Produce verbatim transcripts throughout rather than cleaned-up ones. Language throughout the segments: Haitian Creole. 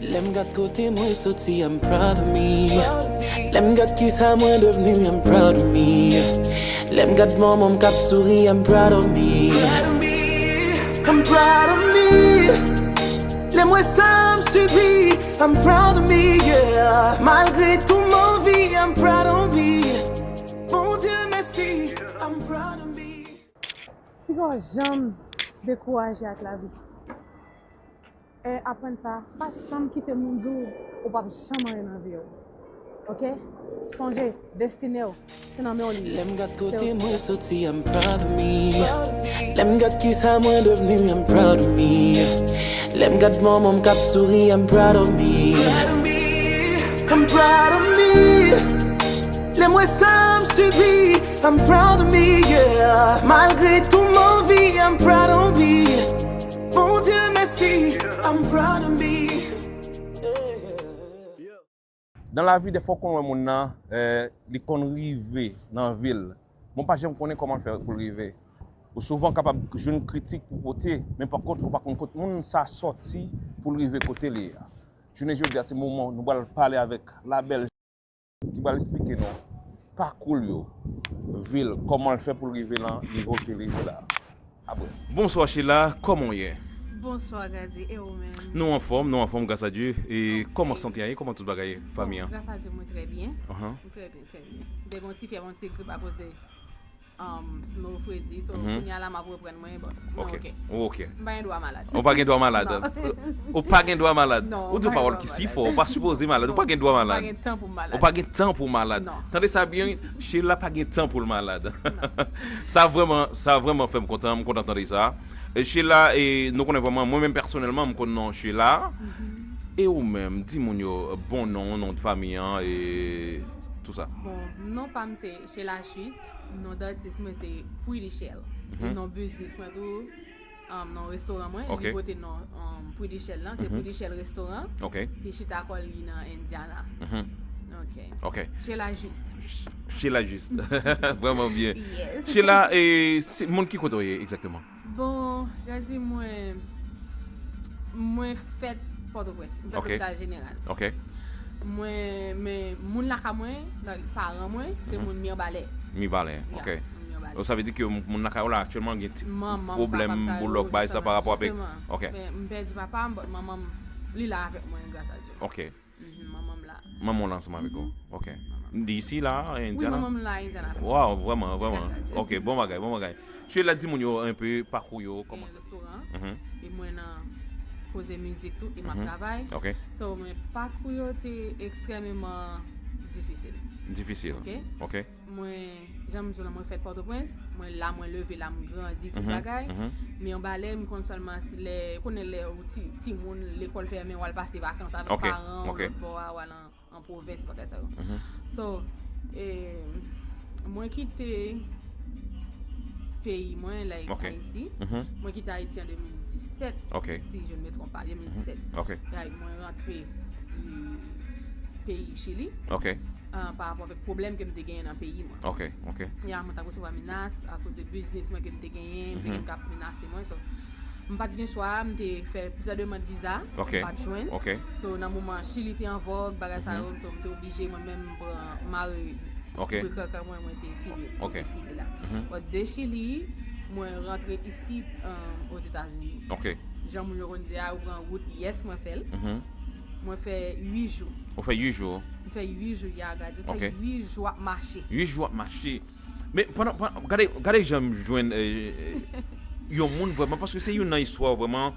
Lè m gad kote mwen soti, I'm proud of me. Lè m gad kisa mwen devni, I'm proud of me. Lè m gad manman m k ap souri, I'm proud of me. I'm proud of me. Lè m wè sa m sibi, I'm proud of me, yeah. Malgre tou move, I'm proud of me. Bondye mèsi, I'm proud of me. Piga w janm dekouraje ak lavi. E aprann sa, pa janm kite moun di w ou p ap janm anyen nan vi w. Oke? Sonje, destine w, se nan men w li ye. Lè m gad kote mwen soti, I'm proud of me. Lè m gad kisa mwen devni, I'm proud of me. Lè m gad manman m k ap souri, I'm proud of me. I'm proud of me. Lè m wè sa m sibi, I'm proud of me, yeah. Malgre tou move, I'm proud of me. Bondye mèsi, I'm proud of me. Nan lavi, dèfwa w konn wè moun nan, eh, li konn rive nan vi l. Bon, pa janm konnen kòman l fè pou l rive. Ou souvan kapab jwenn kritik pou pote, men pa kont, ou pa konn kot moun sa sòti pou l rive kote l ye a. Jounen jodi a, se moman nou pral pale avèk la bèl ki pral eksplike nou pakou l yo, vi l, kòman l fè pou l rive lan nivo ke l rive la. Apre. Bonswa Sheila, kòman w ye? Bonswa Gady, e ou menm? Nou anfòm, nou anfòm, gras a Dye. E kòman sante a ye? Kòman tout bagay, fanmi an? Gras a Dye, mwen trè byen. Mwen trè byen, trè byen. M te gen yon ti fyèv, yon ti grip akoz de um, snow, fredi, so kounye a la m ap reprann mwen, bon, mwen oke. Ou oke. M pa gen dwa malad. Ou pa gen dwa malad. Ou pa gen dwa malad. Ou di yon pawòl ki si fò, ou pa sipoze malad, ou pa gen dwa malad. Ou pa gen tan pou malad. Ou pa gen tan pou malad. Tande sa byen, Sheila pa gen tan pou l malad. Sa vrèman, sa vrèman fè m kontan, m kontan tande sa. E Sheila, e nou konnen vrèman, mwen menm pèsonèlman, m konn non Sheila. E ou menm, di moun yo bon non, non de fanmi an, e tou sa. Bon, non pa m se Sheila Juste. Non d atis mwen se Pretty Shell. E non biznis mwen tou, um, non restoran mwen, li pote non, um, Pretty Shell lan, se Pretty Shell Restaurant. Ki chita kò li nan Indiana. Ok. Sheila Juste. Sheila Juste. Vrèman byen. Sheila, e se moun ki kote w ye egzakteman? Bon, Gady, mwen, mwen fèt Pòtoprens, mwen fèt Lopital Jeneral. Mwen, men moun lakay mwen, paran mwen, se moun Mibalè. Mibalè, ok. Moun Mibalè. Donk sa vle di ke moun lakay ou la aktyèlman gen ti pwoblèm, boulòk, bagay sa pa rapò avèk. Ok. Men m pèdi papa m, but manman m, li la avèk mwen, gras a Dye. Ok. Manman m la. Manman w la ansanm avèk ou? Ok. Li isi la, Indiana? Wi, manman m la, Indiana. Waw, vrèman, vrèman. Ok, bon bagay, bon bagay. Sheila, di moun yo enpe pakou yo, kòman sa? Restoran, e mwen nan koze mizik tou, e m ap travay. Ok. So, men pakou yo te ekstrèmeman difisil. Difisil. Ok. Ok. Mwen, jan m di w lan, mwen fèt Pòtoprens, mwen la, mwen leve la, m grandi, tout bagay. Men anba lè, m konn sèlman si lè, konnen lè ou ti, timoun, lekòl fèmen, w al pase vakans avèk paran w, lòt bò a, w al an, an pwovens, bagay sa yo. So, e, mwen kite peyi mwen, like, Ayiti. Mwen kite Ayiti an de mil disèt, si je ne me trompe pas, de mil disèt. Like, mwen rantre, e, peyi Chili. Ah, pa rapò avèk pwoblèm ke m te genyen nan peyi mwen. Ok, ok. Ya, mwen t ap resevwa menas akoz de biznis mwen ke m te genyen, m te gen moun k ap menase mwen. So, m pa t gen chwa, m te fè plizyè demann viza, m pa t jwenn. So, nan moman Chili te an vòg, bagay sa yo, so, m te oblije mwen menm m pran mare bri kankan mwen, mwen te file, mwen te file la. But de Chili, mwen rantre isit, um, Ozetazini. Jan moun yo konn di a, ou pran wout, yes, mwen fè l. Mwen fè uit jou. Ou fè uit jou? M fè uit jou, ya, Gady. M fè uit jou ap mache. Uit jou ap mache. Men pandan, pandan, gade, gade jan m jwenn, eh, yon moun vrèman, paske se youn nan istwa vrèman.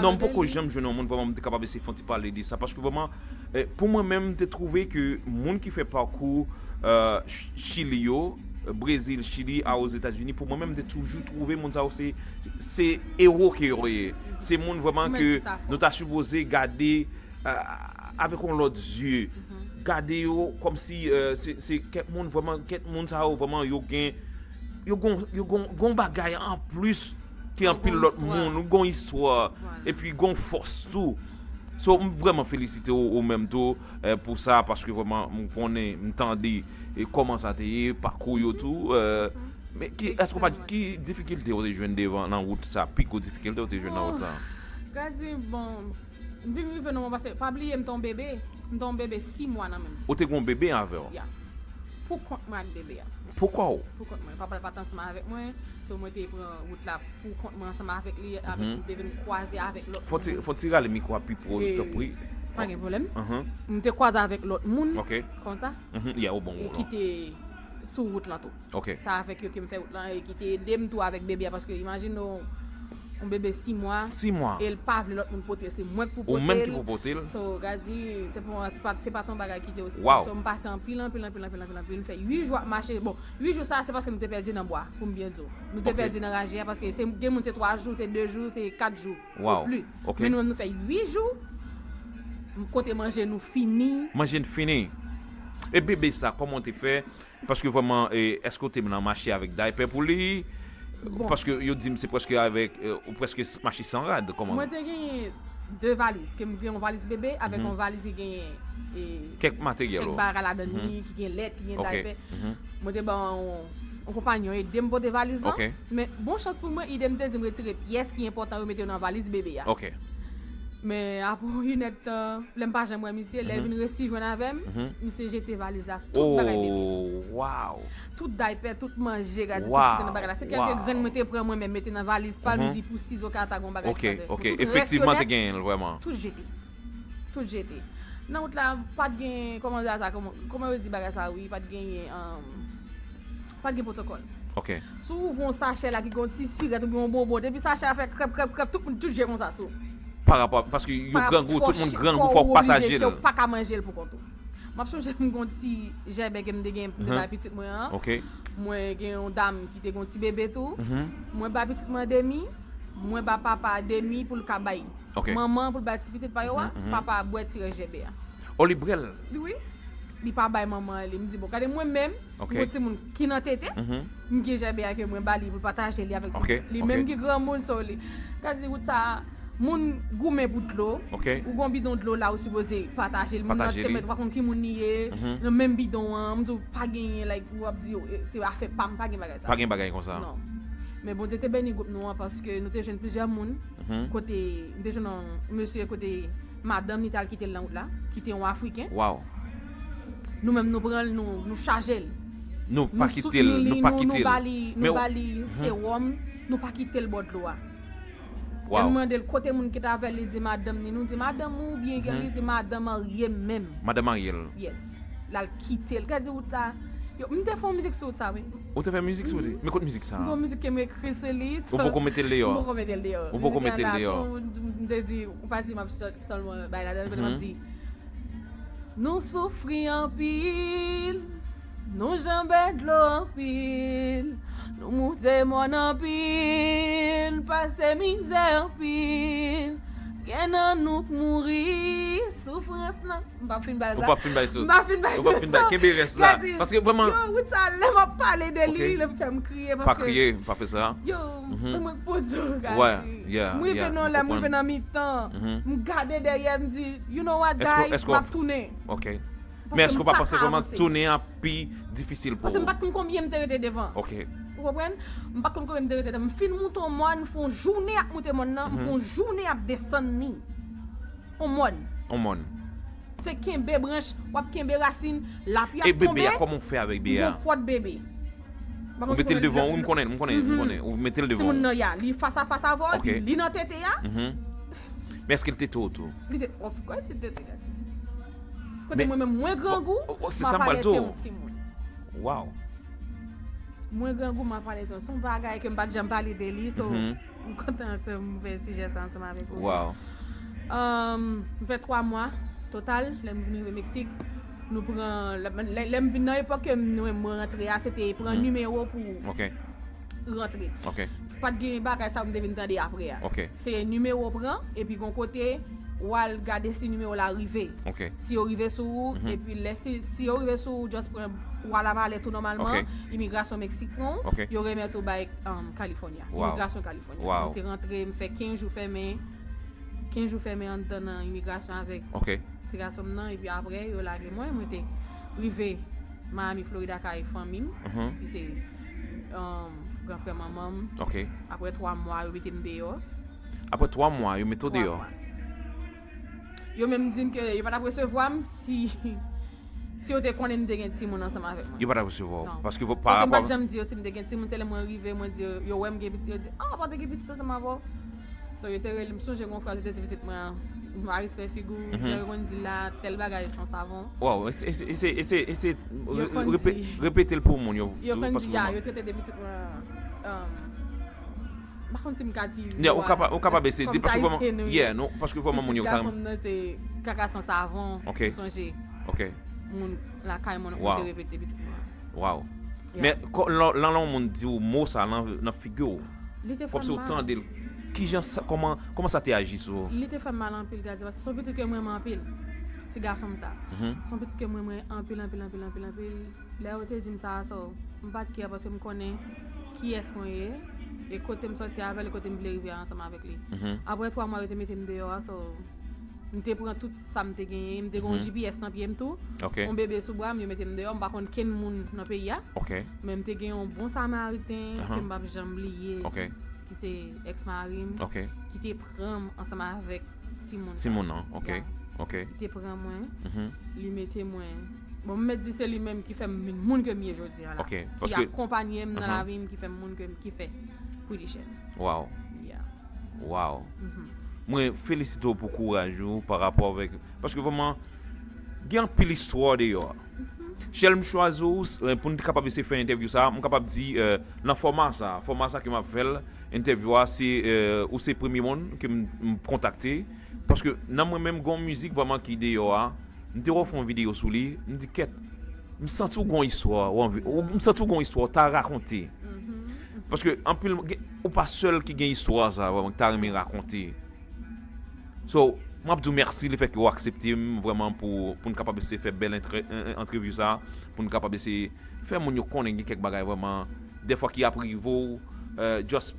Non, m poko janm jwenn yon moun vrèman, m te kapab eseye fè yon ti pale de sa, paske vrèman, eh, pou mwen menm, m te twouve ke moun ki fè pakou, eh, Ch-, Chili yo, Brezil, Chili, a Ozetazini, pou mwen menm, m te toujou twouve moun sa yo se, se ewo ke yo ye. Se moun vrèman ke nou ta sipoze gade, eh, avèk yon lòt zye. Gade yo kòmsi, eh, se, se kèk moun vrèman, kèk moun sa yo vrèman yo gen, yo gon, yo gon, gon bagay anplis ke anpil lòt moun, ou gon istwa, epi gon fòs tou. So, m vrèman felisite w, ou menm tou, eh, pou sa, paske vrèman, m konnen, m tande, e kòman sa te ye, pakou yo tou, eh, men ki, èske w pa, ki difikilte w te jwenn devan nan wout sa, pi gwo difikilte w te jwenn nan wout la? Gady, bon, M vin rive nan mwen, paske pa bliye m te yon bebe. M te yon bebe sis mwa nan menm. Ou te gen yon bebe avè w? Ya. Pou kont mwen ak bebe a. Pou kò w? Pou kont mwen. Papa l pa t ansanm avèk mwen. So mwen te pran wout la pou kont mwen ansanm avèk li, avèk m te vin kwaze avèk lòt moun. Fò ti rale mikwo a pi pwo, tanpri. Pa gen pwoblèm. M te kwaze avèk lòt moun. Ok. Konsa. Mhm, yeah, ou bon, ou bon. E ki te sou wout lan tou. Ok. Sa avèk yo ke m fè wout lan e ki te ede m tou avèk bebe a, paske imajine w, yon bebe sis mwa, sis mwa, e l pa vle lòt moun pote l, se mwen k pou pote l. Ou menm ki pou pote l. So, gad di, se pa, se pa, se pa t yon bagay ki te osi senp. Wow. So, m pase anpil, anpil, anpil, anpil, anpil, anpil. M fè uit jou ap mache. Bon, uit jou sa a, se paske m te pèdi nan bwa, pou m byen di w. Nou te pèdi nan raje a, paske se, gen moun se twa jou, se de jou, se kat jou. Wow. Ou plis. Ok. Men nou menm nou fè uit jou, kote manje nou fini. Manje n fini. E bebe sa, kòman w te fè? Paske vrèman, e, èske w te nan mache avèk daypè pou li? Bon. Paske yo di m se prèske avèk, e, ou prèske s- mache san rad, kòman? Mwen te genyen de valiz, ke m gen yon valiz bebe avèk yon valiz ki genyen, e, kèk materyèl, kèk bagay ladan li, ki gen lèt, ki gen daypè. Mwen te ban yon, yon konpanyon ede m pote valiz lan. Ok. Men bon chans pou mwen, ide m te di m retire pyès ki enpòtan yo mete yo nan valiz bebe a. Ok. Men apre yon inèdtan, lè m pa janm wè misye, lè l vin resi jwenn avè m, misye jete valiz la, tout bagay bebe. Oh, wow. Tout daypè, tout manje, gad di, tout ki te nan bagay la. Se kèlke grenn mwen te pran mwen menm mete nan valiz pa l, m di pou sizoka ta gon bagay ki kraze. Ok, ok. Efektivman, te genyen l, vrèman. Tout jete. Tout jete. Nan wout la, pa t gen, kòman yo di sa, kòman, kòman yo di bagay sa, wi, pa t genyen, um, pa t gen pwotokòl. Ok. Si w ouvri yon sachè la ki gen yon ti sirèt oubyen yon bonbon, depi sachè a fè krèp, krèp, krèp, tout moun, tout je konsa sou. Pa rapò, paske yo grangou, tout moun grangou, fò w pataje l. Ou pa ka manje l pou kont ou. M ap sonje m gen yon ti jèbè ke m te gen pou m te bay pitit mwen an. Ok. Mwen gen yon dam ki te gen yon ti bebe tou. Mwen bay pitit mwen demi, mwen bay papa demi pou l ka bay manman pou l bay ti pitit pa yo a, papa bwè ti rès jèbè a. Oh, li bwè l? Li, wi. Li pa bay manman an li. M di, bon, gade mwen menm, m gen yon timoun ki nan tete, m gen jèbè a ke mwen ba li pou l pataje li avèk li menm ki granmoun, so li. Gade wout sa, moun goumen pou dlo, ou gon bidon dlo la, ou sipoze pataje l. Moun nan te mèt, ou pa konn ki moun li ye, nan menm bidon an, m di w pa genyen, like, ou ap di, "Yo, e, se afè pa m," pa gen bagay sa. Pa gen bagay konsa. Non. Men Bondye te beni gwoup nou an paske nou te jwenn plizyè moun. Kote, m te jwenn yon mesye kote madanm li t al kite l nan wout la, ki te yon Afriken. Wow. Nou menm nou pran l, nou, nou chaje l. Nou pa kite l, nou pa kite l. Nou ba li, nou ba li sewòm, nou pa kite l bò dlo a. Wow. Lè m mande l kote moun ki t avè l, li di madanm ni, nou di madanm ou oubyen li di madanm marye m menm. Madanm marye l. Yes. L al kite l. Gad di wout la. Yo, m te fè yon mizik sou wout sa, wi. Ou te fè mizik sou wout? Men kot mizik sa a? M gen yon mizik ke m ekri sou li. Ou poko mete l deyò? M poko mete l deyò. Ou poko mete l deyò? Mizik la, se yon, m te di, ou pa di m ap sòt sèlman bay ladan, kote m ap di, nou soufri anpil, nou janbe dlo anpil, nou moute mòn anpil, pase mizè anpil, gen nan nou k mouri, soufrans nan M p ap fin bay sa. Ou p ap fin bay tout. M p ap fin bay tout. Ou p ap fin bay. Kenbe rès la. Paske vrèman. Yo, wout sa, lè m ap pale de li, li fè m kriye. Pa kriye, pa fè sa. Yo, mwen k pou di w, Gadi. M rive nan lè, m rive nan mitan. M gade dèyè, m di, you know what, guys, m ap tounen. Ok. Men èske w pa panse vrèman tounen an pi difisil pou ou? Paske m pa t konn konbyen m te rete devan. Ok. Ou konprann? M pa t konn konbyen m te rete devan. M fin moute yon mòn, m fè yon jounen ap moute mòn nan, m fè yon jounen ap desann li. On mòn. On mòn. Se kenbe branch, w ap kenbe rasin, lapli ap tonbe. E bebe a, kòman w fè avèk bebe a? Yon pwòt bebe. Ou mete l devan ou, m konnen, m konnen, m konnen. Ou mete l devan ou. Timoun nan ya, li fas a fas avè w, epi li nan tete a. Men èske l tete w tou? Li te, of course, li tete, gade. Kote mwen menm, mwen grangou, m ap alète yon timoun. Wow. Mwen grangou, m ap pale tou. Se yon bagay ke m pa t janm pale de li, so, m kontan ke m fè sijè sa ansanm avèk ou. Wow. Um, m fè twa mwa total, lè m vin rive Meksik. Nou pran, lè, lè, lè m vin nan epòk ke m, mwen rantre a, se te pran nimewo pou rantre. Ok. Pa t gen bagay sa m te vin tande apre a. Ok. Se nimewo pran, epi gon kote, w al gade si nimewo la rive. Ok. Si yo rive sou ou, epi lè si, si yo rive sou ou, just pran, w al a malèt ou nòmalman, imigrasyon Meksik pran w, yo remèt ou bay, um, California. Imigrasyon California. Mwen te rantre, m fè kenz jou fèmen, kenz jou fèmen anndan nan imigrasyon avèk ti gason m nan, epi apre, yo lage mwen, mwen te rive Miami, Florida, kay fanmi m, ki se, um, gran frè manman m. Ok. Apre twa mwa, yo mete m deyò. Apre twa mwa, yo mete w deyò? Twa mwa. Yo menm di m ke yo pa t ap resevwa m si, si yo te konnen m te gen timoun ansanm avèk mwen. Yo pa t ap resevwa w. Non. Paske pa rapò. Paske m pa t janm di yo si m te gen timoun, se lè mwen rive, mwen di yo, yo wè m gen pitit, yo di, "Ah, pa te gen pitit ansanm avè w." So, yo te rele m, sonje gon fraz yo te di pitit mwen an, "Maris fè figi w, jan yo konn di la, tèl bagay san savon." Wow, e se, e se, e se, e se, e se, yo konn di, repete l pou moun yo. Yo tou, konn di, ya, yo trete de pitit mwen an, um, m pa konn si m ka di, yeah, ou kapab, ou kapab eseye di, paske vrèman, yeah, non, paske vrèman moun yo ka. Pitit gason m nan se kaka san savon, ok, ou sonje. Ok. Moun lakay mwen, wow, te repete pitit mwen an. Wow. Yeah. Men, ko-, lan, lan, lan yon moun di w mo sa nan, nan figi w, li te fè m mal. Kòmsi w tande l. Kijan sa, kòman, kòman sa te aji sou ou? Li te fè m mal anpil, Gadi, paske se yon pitit ke mwen renmen anpil. Ti gason m sa. Mhm. Se yon pitit ke mwen renmen anpil, anpil, anpil, anpil, anpil. Lè yo te di m sa, so, m pa t kè paske m konnen kiyès mwen ye, e kote m sòti avè l, e kote m vle rive ansanm avèk li. Mhm. Apre twa mwa, yo te mete m deyò a, so, m te pran tout sa m te genyen. M te gen yon, mhm, G P S nan pye m tou. Ok. Yon bebe sou bra m, yo mete m deyò. M pa konn kenn moun nan peyi a. Ok. Men m te gen yon bon Samariten, aha, ke m p ap janm bliye, ok, ki se èks mari m, ok, ki te pran m ansanm avèk timoun sa. Timoun nan, ok, yeah, ok. Li te pran mwen, mhm, li mete mwen. Bon, m mèt di se li menm ki fè m vin moun ke m ye jodi a la. Ok, ki paske akonpanye m nan, aha, lavi m, ki fè m moun ke m, ki fè Pretty Shell. Wow. Yeah. Wow. Mhm. Mwen felisite w pou kouraj ou pa rapò avèk, paske vrèman, gen anpil istwa deyò a. Mhm. Shell, m chwazi w, eh, pou n kapab eseye fè entèvyou sa, m kapab di, eh, nan fòma sa, fòma sa ke m ap fè l, entèvyou a, se, eh, ou se premye moun ke m, m kontakte, paske nan mwen menm, gen yon mizik vrèman ki deyò a, m te wè w fè yon videyo sou li, m di, "Kèt, m santi w gen yon istwa, w anvi, w, m santi w gen yon istwa, w ta rakonte." Mhm, mhm. Paske anpil, gen, ou pa sèl ki gen istwa sa, vrèman, ki ta renmen rakonte. So, m ap di w mèsi lefètke w aksepte m vrèman pou, pou n kapab eseye fè bèl entre-, en-, en-, antrevi sa, pou n kapab eseye fè moun yo konnen gen kèk bagay vrèman, dèfwa ki ap rive w, eh, just,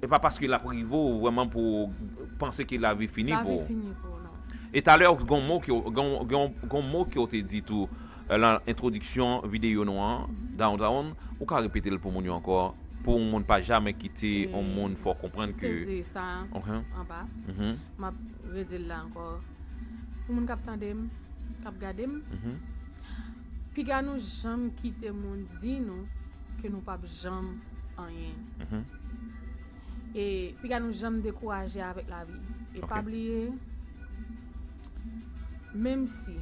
e pa paske l ap rive w vrèman pou w panse ke lavi fini pou w. Lavi fini pou w, non. E talè, gen yon mo ke w, gen yon, gen yon, gen yon mo ke w te di tou, eh, lan entwodiksyon videyo nou an, mhm, Downtown, ou ka repete l pou moun yo ankò, pou yon moun pa jamè kite yon moun fè w konprann ke. Te di sa, ok, anba. Mhm. M ap redi l la ankò. Pou moun k ap tande m, k ap gade m, mhm, piga nou janm kite moun di nou ke nou p ap janm anyen. Mhm. E piga nou janm dekouraje avèk lavi. E, ok, pa bliye, menm si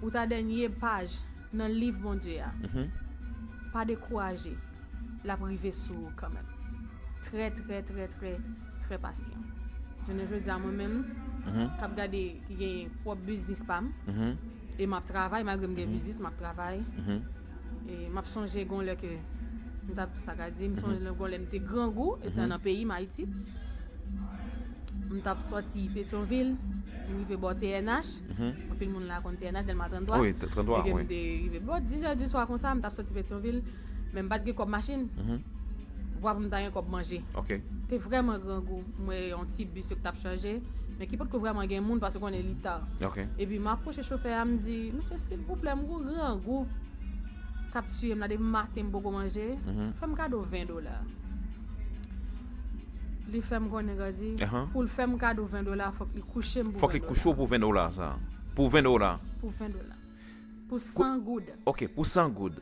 ou ta dènye paj nan liv Bondye a, mhm, pa dekouraje. L ap rive sou ou kanmenm. Trè, trè, trè, trè, trè pasyan. Jounen jodi a, mwen menm, mhm, k ap gade, ki gen pwòp biznis pa m, mhm, e m ap travay, malgre m gen, mhm, biznis, m ap travay. Mhm. E m ap sonje gon lè ke, m t ap di sa ka di, m sonje, mhm, gon lè m te grangou, etan, mhm, nan peyi m, Ayiti. M t ap sòti Petyonvil, m rive bò T N H. Mhm. Anpil moun la konn T N H, Dèlma trannntwa. Wi, t-, trannntwa, wi. Epi m te rive bò dis è di swa konsa, m t ap sòti Petyonvil, men m pa t gen kòb machin. Mhm. Vwa pou m ta gen kòb manje. Ok. Te vrèman grangou, m wè yon ti bis yo k t ap chanje, men ki potko vrèman gen moun, paske konnen li ta. Ok. Epi m apwoche chofè a, m di, "Mesye, silvouplè, m gon grangou k ap tiye m la, depi maten m poko manje, mhm, fè m kado ven dola." Li fè m konnen, Gadi, ahan, pou l fè m kado ven dola, fòk li kouche m pou ven dola. Fòk li kouche w pou ven dola sa. Pou ven dola. Pou ven dola. Pou san goud. Ok, pou san goud.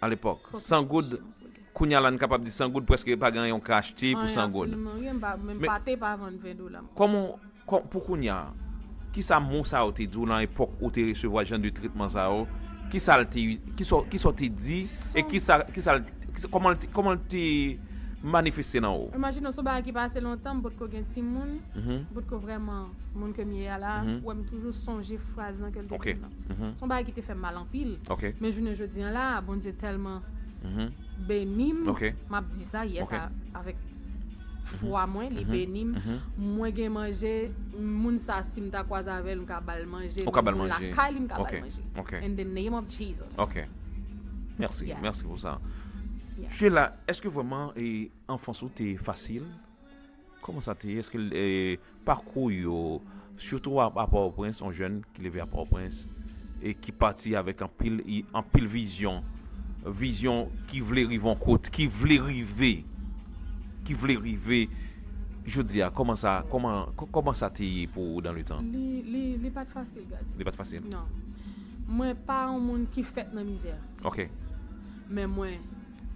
Alepòk, san goud. Fòk li kouche m pou li. Kounye a la, n kapab di san goud prèske pa gen anyen w ka achte pou san goud. Anyen, absoliman, anyen, m pa, menm pate pa vann ven dola. Kòman, kò-, pou kounye a, kisa mo sa yo te di w nan epòk ou te resevwa jan de tretman sa yo? Kisa l te, kisa, kisa w te di? E kisa, kisa l, kisa, kòman l te, kòman l te manifeste nan ou? Imajine w, se yon bagay ki pase lontan, m potko gen timoun, mhm, m potko vrèman moun ke m ye a la, mhm, ou wè m toujou sonje fraz lan ke l te di m nan. Mhm. Se yon bagay ki te fè m mal anpil. Ok. Men jounen jodi a la, Bondye tèlman, mhm, beni m, ok, m ap di sa, yes, ok, a-, avèk fwa mwen, li, mhm, beni m. Mhm. Mwen gen manje, moun sa, si m ta kwaze avè l, m ka ba l manje. Ou ka ba l manje. Moun lakay li, m ka ba l manje. Ok, ok. In the name of Jesus. Ok. Mèsi, yeah, mèsi pou sa. Yeah. Sheila, èske vrèman, e, anfans ou te fasil? Kòman sa te ye? Èske, e, pakou yo, sitou a, a Pòtoprens, yon jèn ki leve a Pòtoprens e ki pati avèk anpil, i-, anpil vizyon, vizyon ki vle rive yon kote, ki vle rive, ki vle rive, Jodi a, kòman sa, kòman, kò- kòman sa te ye pou ou dans le temps? Li, li, li pa t fasil, Gadi. Li pa t fasil. Non. Mwen pa yon moun ki fèt nan mizè. Ok. Men mwen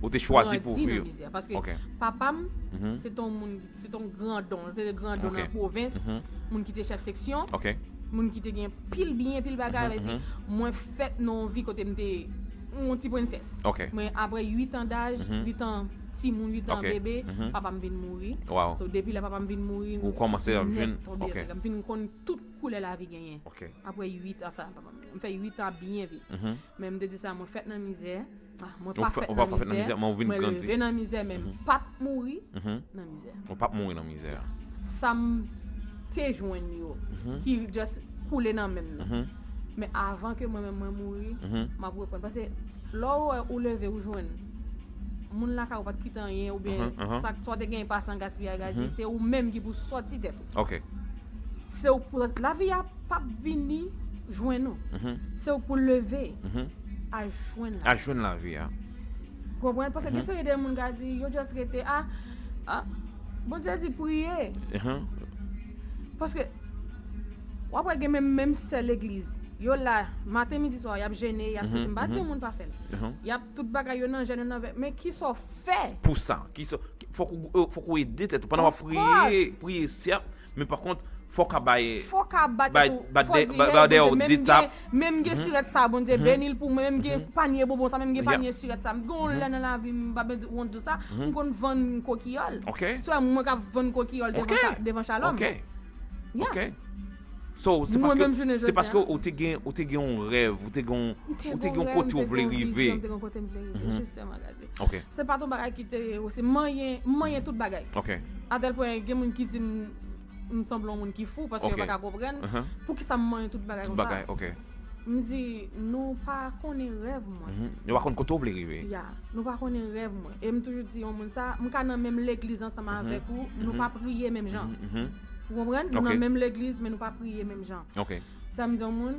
Ou te chwazi pou grandi nan viv. Mizè. Paske Ok. papa m, Mhm. se te yon moun, se te yon grandon, se te grandon Ok. nan pwovens, Mhm. moun ki te chèf seksyon, Ok. moun ki te gen pil byen, pil bagay, Mhm, vle di, mwen fèt nan yon vi kote m te yon ti prensès. Ok. Mwen apre uit an daj, Mhm. uit an timoun, uit an Ok. bebe, Mhm. papa m vin mouri. Wow. So, depi lè papa m vin mouri, Ou kòmanse ap jwenn, tonbe ok. atè. M vin konn tout koulè lavi genyen. Ok. Apre uit an sa, papa m, m fè uit an byen viv. Mhm. Men m te di sa, mwen fèt nan mizè. Ah, mwen Ou pa fè- fèt ou pa nan fèt nan mizè. mizè, men ou vin Mwen grandi. Leve nan mizè, men m p ap mouri Mhm. nan mizè. Ou p ap mouri nan mizè a. Sa m te jwenn yo, Mhm. ki just koule nan men m nan. Mhm. Men avan ke mwen menm mwen mouri, Mhm. m ap reprann. Paske lè w wè ou leve ou jwenn, moun lakay ou pa t kite anyen, oubyen Mhm, mhm. sa k- sa w te gen pase an gaspiyay, Gadi, Mhm. se ou menm ki pou sòti tèt ou. Ok. Se ou pou, lavi a p ap vini jwenn ou. Mhm. Se ou pou leve Mhm. al jwenn A la. Jwenn lavi a. Konprann? Paske Mhm. gen seri de moun ka di, yo just rete, ah, ah, Bondye di priye. Mhm. Paske w ap wè gen menm, menm sè legliz. Yo la, maten, midi, swa, y ap jene, y ap Mhm, sezi. M pa di mhm. Yon moun pa fè l. Mhm. Y ap tout bagay yo nan jèn, yo nan vè. Men ki sa w fè? Pou sa, ki sa, ki- fòk ou, euh, fòk ou ede tèt ou. Pandan w ap Of priye, course. Priye sèt, men pa kont, fòk a bay, Fòk a bat bay- tèt ou. bat Fò de- di, ba- hey, ba- de- Bondye, de menm tap. gen, menm gen Mhm. sirèt sa, Bondye, Mhm. beni l pou mwen, menm gen Mhm. panye bonbon sa, menm gen Yeah. panye sirèt sa. M gen yon Mhm. lè nan lavi m pa bezwen wont di sa, Mhm. m konn vann kokiyòl. Ok. Se mwen k ap vann kokiyòl devan Ok. cha- devan Shalom. Ok. Yeah. Ok. So, se Mwen paske, menm jounen se jodi paske a. Ou te gen, ou te gen yon rèv, ou te gen, M te ou te gen yon rèv, kote m ou te vle gen rive. Vizyon, m te gen kote m vle rive, Mhm. Jisteman, Gadi. Ok. Se pa t yon bagay ki te, se manyen, manyen tout bagay. Ok. Atèl pwen, gen moun ki di m, m sanble yon moun ki fou, paske yo Ok. pa ka konprann Mhm. poukisa m manyen tout bagay Tout konsa. Bagay, ok. M di, nou pa konnen rèv mwen. Mhm. Yo pa konn kote ou vle rive. Ya, nou pa konnen rèv mwen. E m toujou di yon moun sa, m ka nan menm legliz ansanm Mhm. avèk ou, nou Mhm. pa priye menm jan. Mhm, mhm. Ou konprann? Nou Ok. Nan menm legliz, men nou pa priye menm jan. Ok. Sa m di yon moun,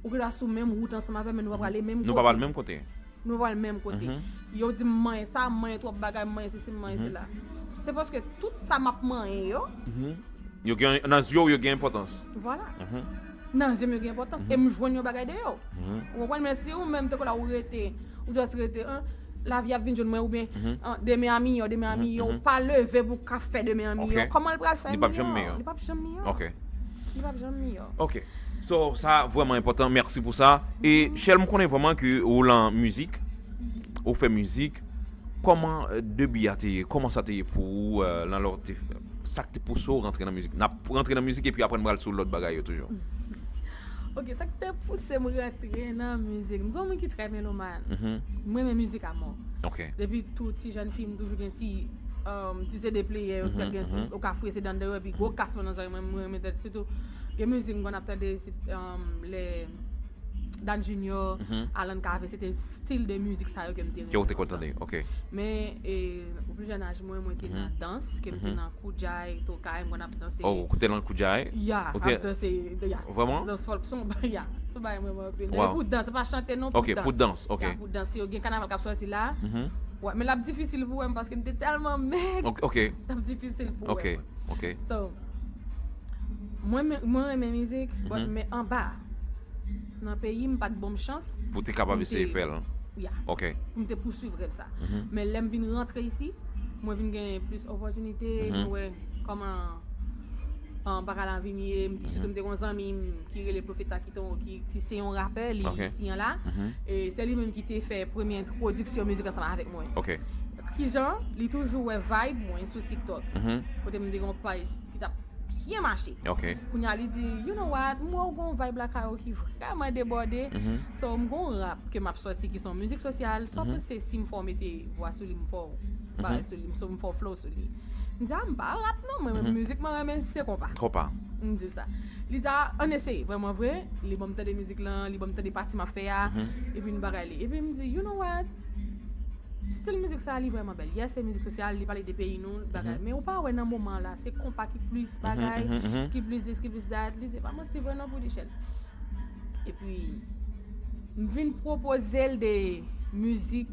ou genlè sou menm wout ansanm avè m, men nou pa prale menm kote. Nou pa pral menm kote. Nou pa pral menm kote. Mhm. Yo di m manyen sa, m manyen twòp bagay, m manyen sesi, m manyen Mhm. sela. Se paske tout sa m ap manyen yo, Mhm. Yo gen, nan zye w, yo gen enpòtans. Vwala. Mhm. Nan zye m yo gen enpòtans. Mhm. E m jwenn yon bagay de yo. Mhm. Ou konprann? Men si ou menm te kola ou rete, ou just rete, hein, lavi ap vin jwenn mwen, oubyen Mhm. hein, demen a miyò, demen a Mhm, miyò, ou mhm. pa leve pou w ka fè demen a miyò. Ok. Kòman l pral fè Li p ap janm miyò. Li p ap janm miyò. Ok. Li p ap janm miyò. Ok. So, sa vrèman enpòtan. Mèsi pou sa. E Shell, m konnen vrèman ke ou lan mizik, ou fè mizik. Kòman, euh, debi a te ye? Kòman sa te ye pou ou, euh, nan lè w te, sa k te pouse w rantre nan mizik? N ap rantre nan mizik epi apre n pral sou lòt bagay yo toujou. Ok, sa k te pouse m rantre nan mizik? M se yon moun ki trè melomàn. Mhm. Mwen renmen mizik amò. Ok. Depi tou ti jèn fi, m toujou gen ti, um, ti C D player yo, Mhm, gen, mhm. Ou ka fouye se dan de yo, epi gwo kas mwen nan zòrèy mwen, mwen renmen tande. Sitou, gen mizik m konn ap tande, se, um, lè Dan Junior, Mhm. Alan Cavé, se te stil de mizik sa yo ke m te Ke ou te renmen konn kontan. Tande, ok. Men, e, o pli jèn aj mwen, mwen te Mhm. nan dans, ke m te Mhm. nan koudjay, tokay, m konn ap danse. Oh, ou te lan koudjay? Ya, Ou te- ap danse, ya. Vrèman? Dans fòk, se yon, ya, se yon bagay mwen renmen anpil. Wow. E pou dans, se pa chante non, pou Ok, dans. Pou dans, ok. Ya, pou dans, yo gen kanaval k ap sòti la. Mhm. Wè, men l ap difisil pou wè m paske m te tèlman mèg. Ok, ok. L ap difisil pou Ok, wè mwen. Ok. So, mwen, men- mwen renmen mizik, but Mhm. men anba, nan peyi m, pa t ban m chans. Pou te kapab m eseye te- fè l. Ya. Ok. Pou m te pouswiv rèv sa. Mhm. Men lè m vin rantre isi, mwen vin gen plis opòtinite, Mhm. mwen wè kòman an bagay la vin ye, m- sitou m te gen yon zanmi m ki rele Profeta ki, te- ki, ki se yon rapè, li Ok. isi an la. Mhm. E se li menm ki te fè premye entwodiksyon mizik ansanm avèk mwen. Ok. Kijan? Li toujou wè vibe mwen sou TikTok. Mhm. Kote m te gen yon paj ki t ap byen mache. Ok. Kounye a li di, you know what, m wè w gen yon vibe lakay ou ki vrèman debòde. Mhm. So, m gen yon rap ke m ap sòti ki se yon mizik sosyal. So, Mhm. Panse si m fè w mete vwa sou li, m fè w Mhm. bagay sou li, m fè w flow sou li. M di, a, m pa rap non, mwen, Mhm. mizik mwen renmen, se konpa. Konpa. M di l sa. Li di, a, ann eseye, vrèman vre. Li ban m tande mizik lan, li ban m tande pati m ap fè a. Mhm. Epi n bagay li. Epi m di, you know what? Stil mizik sa, li vrèman bèl. Yes, se mizik sosyal, li pale de peyi nou, bagay. Mhm. Men ou pa wè nan moman la, se konpa ki plis Mhm, bagay, mhm, mhm. ki plis dis, ki plis dat. Li di, pa manti vre non pou Dichèl. Epi, m vin pwopoze l de mizik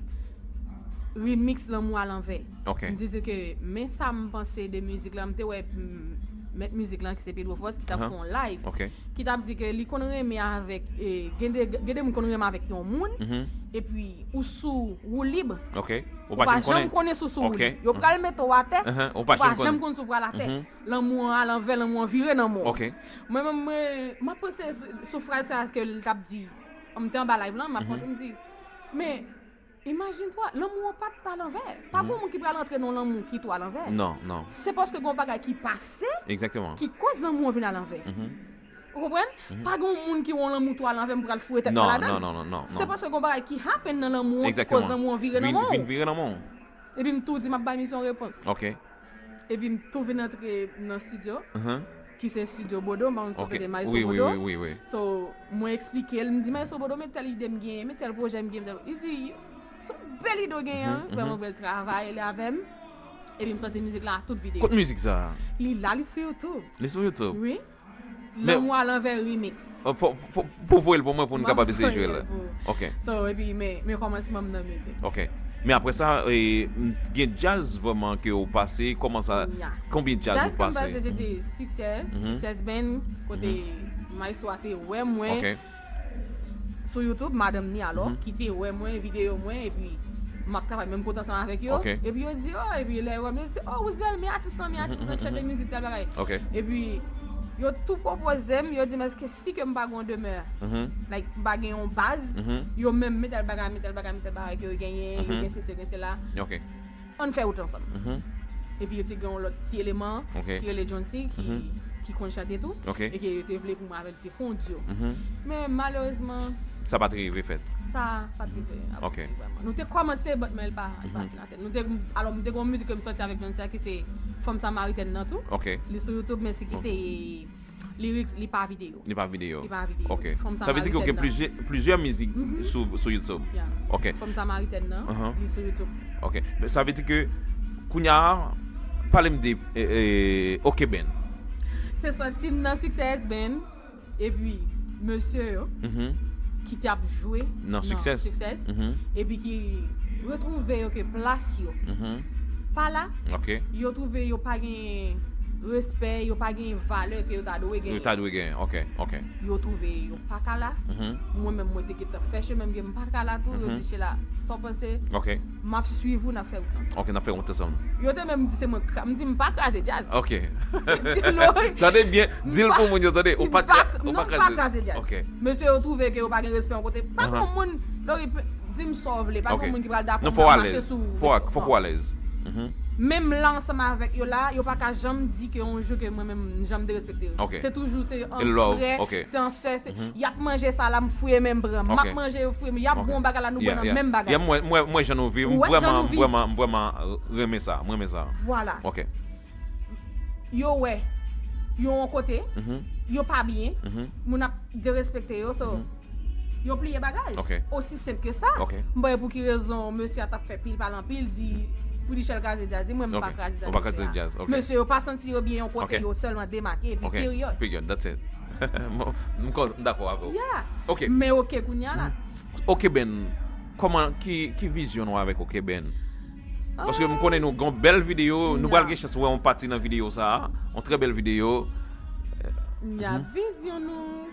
remix Lanmou a lanvè. Ok. M te di ke men sa m panse de mizik la, m te wè mm, mèt mizik lan ki se Pedro Force ki t ap Ahan. fè yon live. Ok. Ki t ap di ke li konn renmen avèk eh, gen de gen de moun konn renmen avèk yon moun Mhm. epi ou sou woulib Ok. Ou ou pa pa janm janm konnen. Konnen sou sou Ok. woulib yo pral mete w atè Ahan. Ou ou pa pa janm janm konnen. Konn sou pral atè Mhm. Lanmou an alanvè, lanmou an vire nan mò Ok. Mwen menm mwen m ap panse sou- sou fraz sa ke l t ap di m te anba live lan m ap panse m di men imajin twa lanmou an pa t alanvè pa gon moun ki pral antre nan lanmou ki tou alanvè Non, non. Se paske gon bagay ki pase Egzakteman. Ki koz lanmou an vin alanvè Mhm. Ou konprann? Pa gen yon moun ki wè yon lanmou tou alanvè m pral foure tèt Non, mwen ladan non, non, non, non. Se paske gon bagay ki happen nan lanmou an ki Egzakteman. Koz lanmou an vire Vin- nan mou Vin vire nan mou. Epi m tou di m ap bay misyon repons Ok. Epi m tou vin antre nan studio Mhm. Ki se studio Bodo m pa konn si w Ok. kote Maestro Oui, oui, Bodo oui, oui, oui. So mwen eksplike l m di Maestro Bodo men tèl ide m genyen men tèl pwojè m genyen men tèl Li di se yon bèl ide w genyen an Vrèman vre l travay li avè m Epi m sòti mizik la tout videyo Kot mizik sa? Li la li sou YouTube Li sou YouTube. Wi Men- Lanmou a lanvè remix Oh, fò- fò- Pou voye l pou mwen pou n kapab eseye jwe l. Ok. So epi men men kòmansman m nan mizik Ok. Men apre sa, e, m- gen djaz vrèman ke ou pase, kòman sa, Nya. konbyen djaz Djaz ou ke m pase pase? se te Success, Success Band, kote Maestro a te wè mwen Ok. sou YouTube, madanm ni alò, ki te wè mwen, videyo mwen, epi m ap travay menm kote ansanm avèk yo. Ok. Epi yo di, oh, epi lè yo wè m, yo di, oh, Roosevelt, men atis lan, men atis lan ki chante mizik tèl bagay. Ok. Epi yo tou pwopoze m, yo di m èske si ke m pa gen yon demè, Mhm. like, m pa gen yon baz, Mhm. yo menm men tèl bagay, men tèl bagay, men tèl bagay ke yo genyen, yo Mhm. gen sesi, yo gen sela, Ok. ann fè wout ansanm. Mhm. Epi yo te gen yon lòt ti eleman Ok. ki rele Johncy, ki, Mhm. ki konn chante tou, Ok. e ke yo te vle pou mwen avè l te fè yon duo. Mhm. Men malerezman, Sa pa t rive fèt. sa pa t rive Ok. abouti vrèman. Nou te kòmanse, but men l pa, li pa fin atè. Nou te, alò, m te gen yon mizik ke m sòti avèk Johncy a ki se Fanm Samaritèn nan tou. Ok. Li sou YouTube, men se ki se lyrics, li pa videyo. Li pa videyo. Li pa videyo. Ok. Fanm Sa vle di ke ou gen Samaritèn nan. plizyè, plizyè mizik Mhm. sou, sou YouTube. Yeah. Ok. Fanm Samaritèn nan, Uh-huh. li sou YouTube. Ok. Sa vle di ke, kounye a, pale m de e, e, Ok Band. Se sòti m nan Success Band, epi mesye yo Mhm. ki t ap jwe Nan Success. Success, Mhm. epi ki retwouve yo ke plas yo Mhm. pa la, Ok. yo twouve yo pa gen respè, yo pa gen valè ke yo ta dwe Yo genyen. Ta dwe genyen. Ok, ok. Yo twouve yo pa ka la. Mhm. Mwen menm mwen te gentan fè chemen m, m pa ka la tou. Yo Mhm. Di Sheila, sa w panse? Ok. M ap swiv ou, n ap fè wout ansanm. Ok, n ap fè wout ansanm. Yo te menm di se mwen k-, m di m pa kraze djaz. Ok. Di l, Tande byen, di l pou moun yo tande. Ou pa, ou non, pa m pa kraze. Kraze djaz. Ok. Mesye yo twouve ke yo pa gen respè yon kote. Pa Aha. Ok. Gon moun ki pral dakò Non, m fò w pral mache alèz. sou Fò, respè. fò w alèz. Mhm. Menm la ansanm avèk yo la, yo pa ka janm di ke yon jou ke mwen menm janm derespekte yo. Ok. Se toujou se an Love, frè, ok. Se an sè, se, Mhm. Y ap manje sa la, m fouye men m pran. M ap Ok. Manje, yo fouye men. Y ap Ok. Bon bagay la, nou Yeah, pran nan yeah. Menm bagay. Yeah, mwen, mwen, mwen jan nou viv, m Ou wè jan vrèman, nou m viv. Vrèman, m vrèman, euh, renmen sa, m renmen sa. Vwala. Ok. Yo wè, yo yon kote, Mhm. Yo pa byen, Mhm. Moun ap derespekte yo, so, Mhm. Yo pliye bagay. Ok. Osi senp ke sa. Ok. M pa wè pou ki rezon mesye a t ap fè pil pale anpil, di, pou di Shell kraze djaz, di mwen m pa Ok. Kraze djaz. Ou pa kraze mesye a. djaz, ok. Mesye yo pa santi yo byen yon kote, Ok. Yo sèlman demake, epi Ok. Period. Period, that's it. Bon, m kon- m dakò avè w. Yeah. Ok. Men ok, kounye a la. Ok Band, kòman, ki, ki vizyon nou avèk Ok Band? Paske m Ah. Konnen nou gen yon bèl videyo, nou pral Yeah. Gen chans wè yon pati nan videyo sa a, yon trè bèl videyo. Ya, vizyon nou,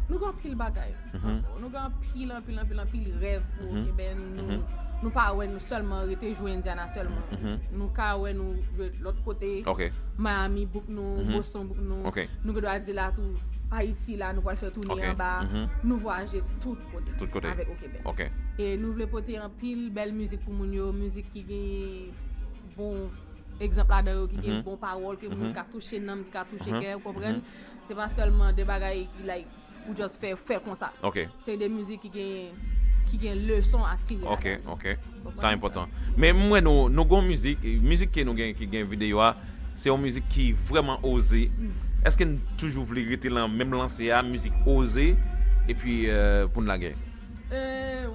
nou gen anpil bagay. Mhm. Ankò. Nou gen anpil, anpil, anpil, anpil rèv pou Mhm. Ok Band. Nou, Mhm. nou pa wè nou sèlman rete jwe Indiana sèlman. Mhm. Nou ka wè nou jwe lòt kote. Ok. Miami book nou, Mhm. Boston book nou. Ok. Nou gen dwa di la tou, Ayiti la, nou pral fè toune Ok. anba. Mhm. Nou vwayaje tout kote. Tout kote. Avèk Ok Band. Ok. E nou vle pote anpil bèl mizik pou moun yo, mizik ki gen bon egzanp ladan yo, ki gen Mhm. Bon pawòl, ke moun Mhm. Ka touche nanm, ki ka touche Mhm. Kè, ou konprann? Mhm. Se pa sèlman de bagay ki, like, ou just fè, fè l konsa. Ok. Se de mizik ki gen, ki gen leson a tire. Ok, Ladan. ok. Ou Sa konprann? Enpòtan. Men m wè nou, nou gen yon mizik, mizik ke nou gen, ki gen videyo a, se yon mizik ki vrèman oze. Mm. Èske n toujou vle rete nan menm lanse a, mizik oze, epi euh, pou n lage? Euh,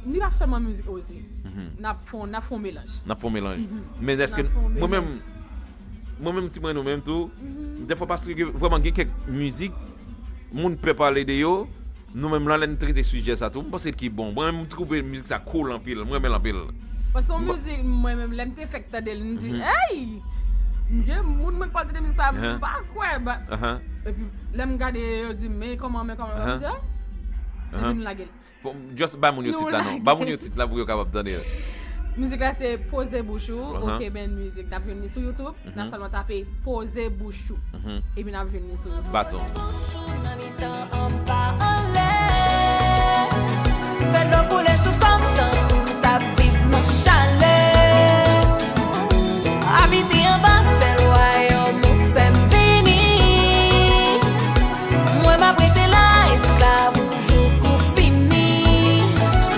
Ni pa sèlman mizik oze. Mhm. N ap fè, n ap fè yon melanj. N ap fè yon melanj. Mhm. Men èske N ap fè yon mwen menm, melanj. Mwen menm si mwen nou menm tou, Mhm. dèfwa paske gen- vrèman gen kèk mizik, moun pè pale de yo, Nou menm lan, lè n trete sijè sa tou, m panse ki bon. Mwen menm, m twouve mizik sa cool anpil. Mwen renmen l anpil. Paske yon mizik, mwen menm, lè m te fèk tande l, m di, hey! M gen moun mwen k pral tande mizik sa, m pa kwè. Epi, lè m gade, yo di, men kòman, men kòman, m di, ah! Epi nou lage l. Just bay moun yo tit la non. Bay moun yo tit la pou yo kapab tande l. Mizik la se Poze Bouch Ou, Okebenn Music. N ap jwenn li sou YouTube. N ap sèlman tape Poze Bouch Ou. Epi n ap jwenn li sou YouTube. Baton. Bouch ou nan mitan anba anlè. Fè dlo koule sou kò m tankou m t ap viv nan chalè. Abite anba fè l wayòm ou fè m vini. Mwen m ap rete la esklav ou jouk ou fini.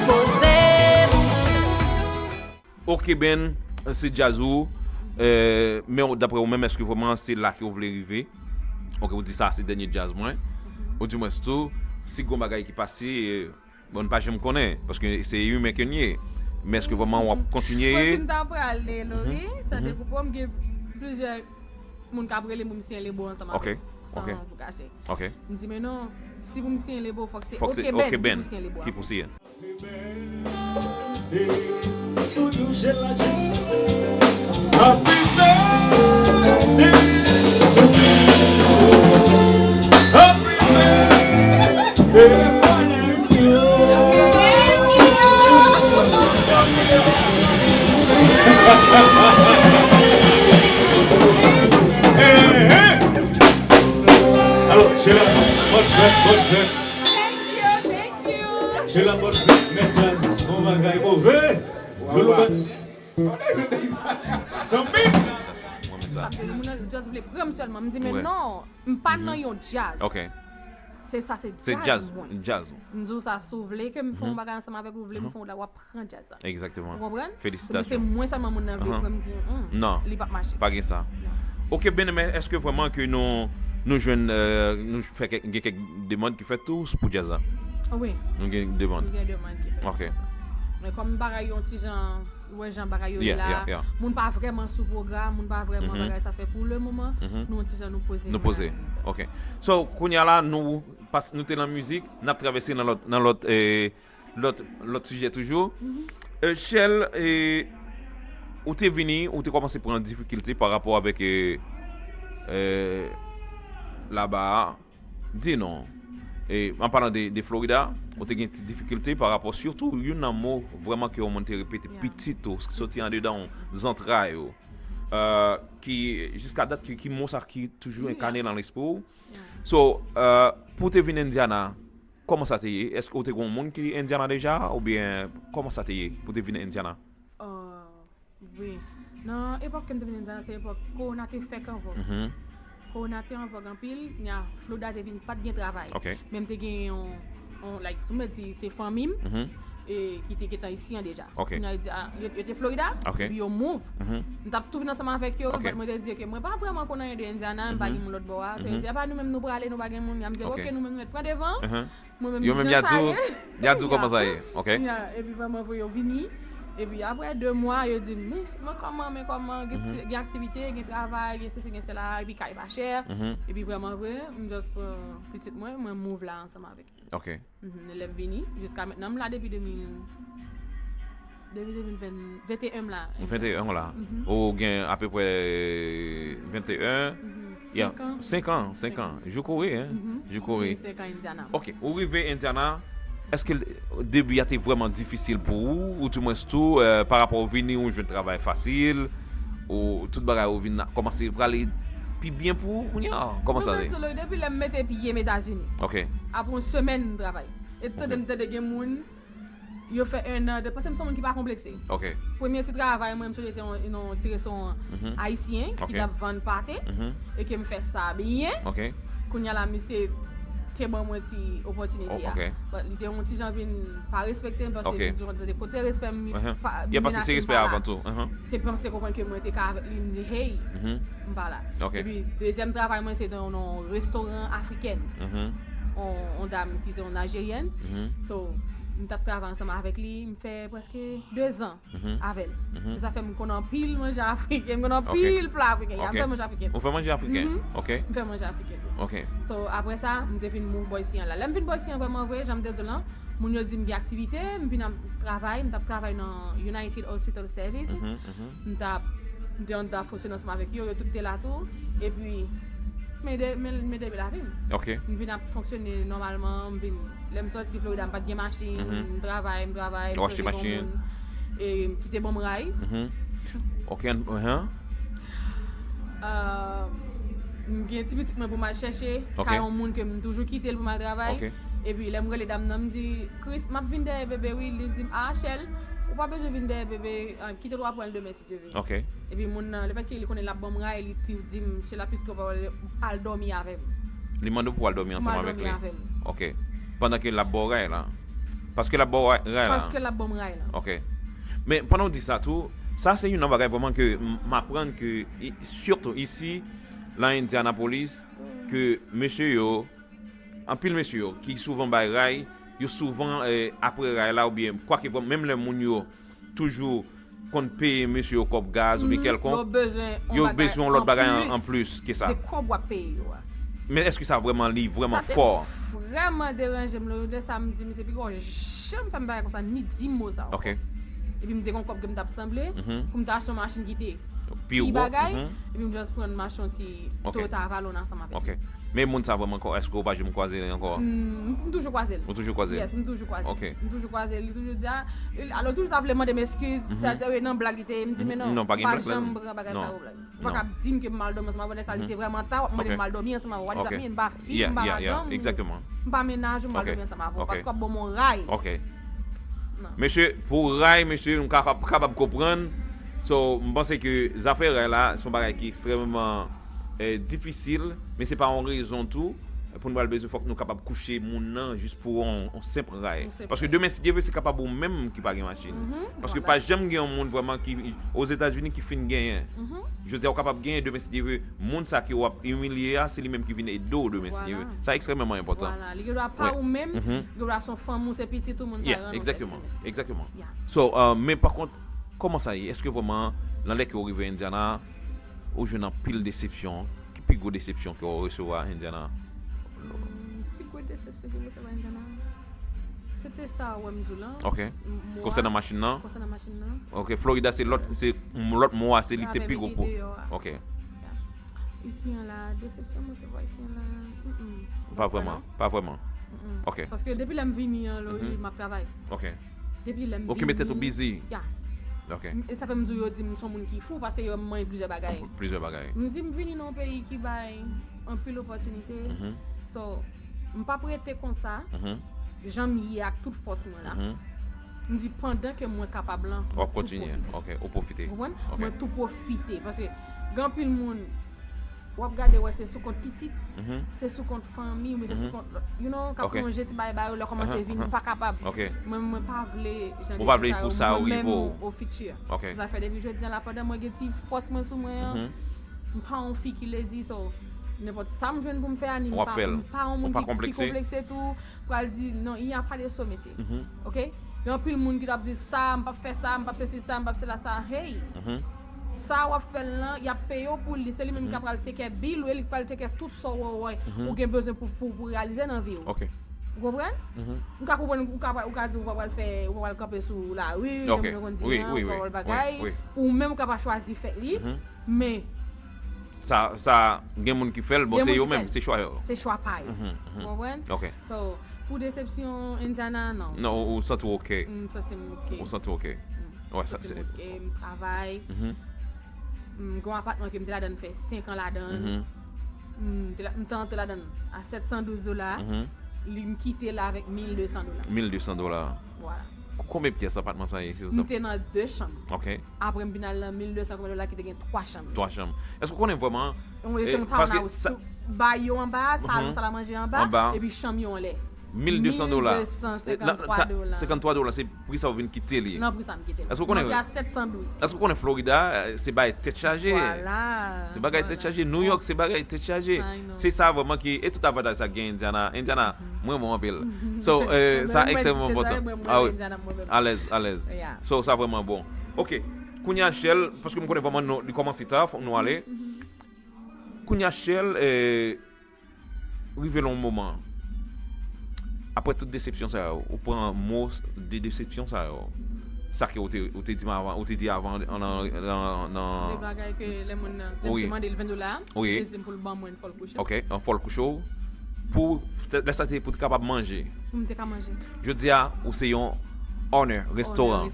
Poze bouch ou. Okebenn, se djaz ou. Men daprè ou menm, èske vrèman se la ke w vle rive? Oke, ou di sa se dènye djaz mwen. Ou di mwen tou, si gon bagay ki pase, bon, n pa janm konnen, paske se imen ke n ye. Men èske vrèman w ap kontinye? Bon, si m ta prale, Lori, san te koupe w, m gen plizyè moun k ap rele m pou m siyen lebo ansanm avè m, san pou kache. M di, men non, si pou m siyen lebo, fòk se Okebenn ki pou siyen lebo a. Happy birthday to you. Happy birthday to you. Hey, hey. Alò, Sheila, bonne fête, bonne fête. Thank you, thank you. Sheila, bonne fête, men djaz, bon bagay, move. Loulou Bas. Zanmi. Sa vle di moun nan just vle pran m sèlman. M di, men non, m pa nan yon djaz. Se sa, se djaz mwen. M di w sa, si w vle ke m fè yon bagay ansanm avèk ou, vle m fè yon bagay, w ap pran djaz la. Egzakteman. Ou konprann? Felisitasyon. Se mwen sèlman moun nan vle pran m di, hmm, non, li p ap mache. Pa gen sa. Okebenn, men èske vrèman ke nou, nou jwenn, nou fè kèk, gen kèk demann ki fèt tou pou djaz la? Wi. Nou gen demann. Nou gen demann ki fèt pou djaz la. Men kòm bagay yon ti jan, ou wè jan bagay yo ye la, moun pa vrèman sou pwogram, moun pa vrèman bagay sa fè pou le moman, nou yon ti jan nou poze. Nou poze. Oke. So, kounye a la, nou pas, nou te nan mizik, n ap travèse nan lòt, nan lòt, lòt, lòt sijè toujou. Shell, ou te vini, ou te kòmanse pran difikilte pa rapò avèk laba a. Di non. An palan de, de Florida, ou te gen ti difikilte pa rapò, sitou youn nan mo vrèman ke yon moun te repete pitit ou, soti andedan ou, zantray ou, ki jiska dat ki, ki mo sa ki toujou enkane nan lespri ou. So, pou w te vin Indiana, kòman sa te ye? Èske w te gen yon moun ki Indiana deja? Oubyen kòman sa te ye pou w te vin Indiana? Wi. Nan epòk ke m te vin Indiana, se epòk kowona te fèk an vòg. Kowona te an vòg anpil, nya Florida te vin pa t gen travay. Men m te gen yon, yon, like, si w mèt di, se fanmi m ki te gentan isi an deja. Nya yo di, a, yo, yo te Florida, epi yo move. M t ap tou vin ansanm avèk yo, but mwen te di, ok, mwen pa vrèman konn anyen de Indiana, m pa gen moun lòt bò a. So, yo di, apa nou menm nou prale, nou pa gen moun. Nya m di, ok, nou menm nou mèt pran devan. Mwen menm, yo menm, y a di w, y a di w kòman sa ye, ok? Ya, epi vrèman voye yo vini. Epi apre de mwa, yo di m, men, men kòman, men kòman, gen ti, gen aktivite, gen travay, gen sesi, gen sela, epi kay pa chè. Epi vrèman vre, m just pran pitit mwen, mwen move la ansanm avèk li. Ok. Lè m vini, jiska mentnan, m la depi de mil, depi de mil ven, venteyen m la. Venteyen w la. Ou gen apeprè venteyen. Senk an. Senk an, senk an. Jou kouri, hein? Jou kouri. Senk an Indiana. Ok, ou rive Indiana, èske debi a te vrèman difisil pou ou, ou dimwens tou, pa rapò ou vini, ou jwenn travay fasil, ou tout bagay ou vin kòmanse prale pi byen pou ou kounye a? Kòman sa ye? Depi lè m mete pye m Etazini. Ok. Apre yon semèn m travay. E tande m tande gen moun yo fè ennan de, paske m se yon moun ki pa konplekse. Ok. Premye ti travay mwen, m sonje te yon, yon ti restoran ayisyen ki t ap vann pate, e ke m fè sa byen. Ok. Kounye a la, misye te ban mwen ti opòtinite a. But li te yon ti jan vin pa respekte m, paske li di, kote respè m, li pa, li menase m pa la. Te panse konprann ke mwen te ka avèk li, m di, hey, m pa la. Epi, dezyèm travay mwen, se nan yon restoran afrikèn. On, on dam ki se yon Najeryèn. So, m t ap travay ansanm avèk li, m fè prèske de zan avè l. Sa fè m konn anpil manje afriken, m konn anpil pla afriken. Y ap fè manje afriken. Ou fè manje afriken? Ok. M fè manje afriken tou. Ok. So, apre sa, m te vin move bò isi an la. Lè m vin bò isi an vrèman vre, jan m te di w lan, moun yo di m gen aktivite, m vin ap travay, m t ap travay nan United Hospital Services. Mhm, mhm. M t ap, m te anndan ap fonksyone ansanm avèk yo, yo tout te la tou. Epi, m ede, m, m ede lavi m. Ok. M vin ap fonksyone nòmalman, m vin, lè m sòti Florida, m pa t gen machin, mhm, m travay, m travay, m chanje bon moun, e m kite bon ray. Mhm. Ok, an, uh-huh. Euh, m gen ti pitit mwen pou m al chèche, ok, kay yon moun ke m toujou kite l pou m al travay. Ok. Epi lè m rele dam nan, m di, Chris, m ap vin dèyè bebe, wi. Li di m, ah, Shell, ou pa bezwen vin dèyè bebe, ah, kite l, w a pran l demen si Dye vle. Ok. Epi moun nan, lefètke li konnen l ap ban m ray, li di, di m, Shell, piske w pa al dòmi avè m. Li mande w pou w al dòmi ansanm avèk li. Pou m al dòmi avè l. Ok. Pandan ke l ap ba w ray la. Paske l ap ba w ray la. Paske l ap ban m ray la. Ok. Men pandan w di sa tou, sa se youn nan bagay vrèman ke m, m aprann ke, i, sitou isi, la Indianapolis, ke mesye yo, anpil mesye yo, ki souvan bay ray, yo souvan, eh, apre ray la, oubyen, kwake vrèman, menm lè moun yo toujou konn peye mesye yo kòb gaz oubyen kèlkonk, yo bezwen yon lòt bagay an, an plis ke sa. De kòb w ap peye yo a. Men èske sa vrèman, li vrèman fò? Sa te vrèman deranje m, lè sa m di, misye, piga w janm fè m bagay konsa, ni di m mo sa ankò. Ok. Epi m te gen yon kòb ke m t ap sanble, mhm, pou m ta achte yon machin ki te pi gwo bagay, mhm, epi m just pran m achte yon ti, ok, Toyota Avalon ansanm avèk li. Ok. Men moun sa vrèman, èske w pa janm kwaze l ankò? Mm, m toujou kwaze l. Ou toujou kwaze l? Yes, m toujou kwaze l. Ok. M toujou kwaze l. Li toujou di, ah, li, alò, toujou ta vle mande m eskiz, mhm, ta di, wi, nan blag li te ye. M di, men non, pa janm pran bagay sa yo blag. Ou pa ka ap di m ke m al dòmi ansanm avè w, lè sa li te vrèman ta, w ap mande m al dòmi ansanm avè w. What does that mean? M pa fi, m pa madanm, m pa mennaj ou, m al dòmi ansanm avè w, paske w ap ban m yon ray. Ok. Non. Mesye, pou ray, mesye, nou kapab, kapab konprann. So, m panse ke zafè ray la, se yon bagay ki ekstrèmeman, eh, difisil, men se pa yon rezon tou pou nou pral bezwen, fòk nou kapab kouche moun nan jis pou yon, yon senp ray. Yon senp ray. Paske demen, si Dye vle, se kapab ou menm ki pa gen machin. Mhm, vwala. Paske pa janm gen yon moun vrèman ki, Ozetazini ki fin genyen. Mhm. Jodi a, ou kapab genyen, demen, si Dye vle, moun sa ke w ap imilye a, se li menm ki vin ede w demen, si Dye vle. Vwala. Sa ekstrèmeman enpòtan. Vwala. Li gen dwa pa ou menm, mhm, li gen dwa se yon fanmi w, se pitit ou, moun sa yo, non, se demen, si Dye vle. Egzakteman. Yeah. So, uh, men pa kont, kòman sa ye? Èske vrèman, nan lè ke w rive Indiana, ou jwenn anpil desepsyon? Ki pi gwo desepsyon ke w resevwa Indiana? Hmm, pi gwo desepsyon ke m resevwa Indiana, se te sa w wè m di w lan. Ok. Konsènan machin nan? Konsènan machin nan. Ok, Florida se lòt, se lòt mo a, se li te pi gwo pou. Ok. Isi an la, desepsyon m resevwa isi an la, mm, mm. Pa vrèman, pa vrèman. Mm, mm. Ok. Paske depi lè m vini an, Lori, m ap travay. Ok. Depi lè m vini. Okipe tèt ou busy. Ya. Ok. E sa fè m di w, yo di m se yon moun ki fou, paske yo wè m manyen plizyè bagay. Plizyè bagay. M di m vini nan yon peyi ki bay anpil opòtinite. Mhm. So, m p ap rete konsa. Mhm. Jan m ye ak tout fòs mwen la. Mhm. M di pandan ke mwen kapab lan, w ap kontinye. Ok, ou pwofite. Ou konprann? Ok. Mwen tou pwofite, paske gen anpil moun w ap gade, wè, se sou kont pitit, mhm, se sou kont fanmi, oubyen se sou kont lòt, you know, k ap lonje ti bagay ba yo, lè w kòmanse vini, ou pa kapab. Ok. Mwen, mwen pa vle jan de bagay sa yo, mwen menm, au futur. Ok. Sa fè depi jodi a la, pandan mwen gen ti fòs mwen sou mwen an, mhm, m pa yon fi ki lezi, so, nenpòt sa m jwenn pou m fè a, ni m pa, m pa yon moun ki, ki konplekse tou, pral di, non, il n'y a pas de sot métier. Mhm. Ok? Gen anpil moun ki t ap di, sa, m p ap fè sa, m p ap sesi sa, m p ap sela sa. Hey! Mhm. Sa w ap fè l lan, y ap peye w pou li. Se li menm ki pral take care bill ou, e li k pral take care tout sa w wè, mhm, ou gen bezwen pou, pou, pou realize nan vi w. Ok. Ou konprann? Mhm. M ka konprann, ou ka, ou ka di ou pa pral fè, ou pa pral kanpe sou lari, ok, jan moun yo konn di an, ou pa pral bagay, ou menm ou ka pa chwazi fè li, mhm, men sa, sa, gen moun ki fè l, bon, se yo menm, se chwa yo. Se chwa pa yo. Mhm, mhm. Ou konprann? Ok. So, pou desepsyon Indiana, non. Non, ou, ou santi w ok. M santi m ok. Ou santi w ok. Mm. Wè, sa, m santi m ok, m travay. Mhm. M gen yon apatman ke m te ladan l fè senk an ladan l. Mhm. M te la, m te antre ladan l a sèt san douz dola. Mhm. Li, m kite l avèk mil de san dola. Mil de san dola. Vwala. Konbyen pyès apatman sa ye, si w sa? M te nan de chanm. Ok. Apre m vin al nan mil de san konbyen dola ki te gen twa chanm. Twa chanm. Èske w konnen vrèman, yon, eh, townhouse, bay yo anba, salon, sal a manje anba, epi chanm yo anlè. Mil de san dola. Mil de san senkanntwa dola. Senkanntwa dola, se pri sa w vin kite li. Nan pri sa m kite l. Èske w konnen, m antre a sèt san douz. Èske w konnen Florida, eh, se bagay tèt chaje? Vwala. Se bagay tèt chaje. New York, se bagay tèt chaje. I know. Se sa vrèman ki, e tout avantaj sa gen Indiana. Indiana, mwen renmen w anpil. So, eh, sa ekstrèmman enpòtan. Ah wi. Alèz, alèz. Yeah. So, sa vrèman bon. Ok. Kounye a, Shell, paske m konnen vrèman nou, li kòmanse ta, fòk nou ale. Kounye a, Shell, eh, rive nan yon moman, apre tout desepsyon sa yo, ou pran mo de desepsyon sa yo, sa ke ou te, ou te di m avan, ou te di avan nan, nan, nan, De bagay ke lè moun nan, lè m te mande l ven dola, li te di m pou l ban mwen fò l kouche. Ok, an fò l kouche w. Pou, lè sa te pou te kapab manje. Pou m te ka manje. Jodi a, ou se yon owner restoran.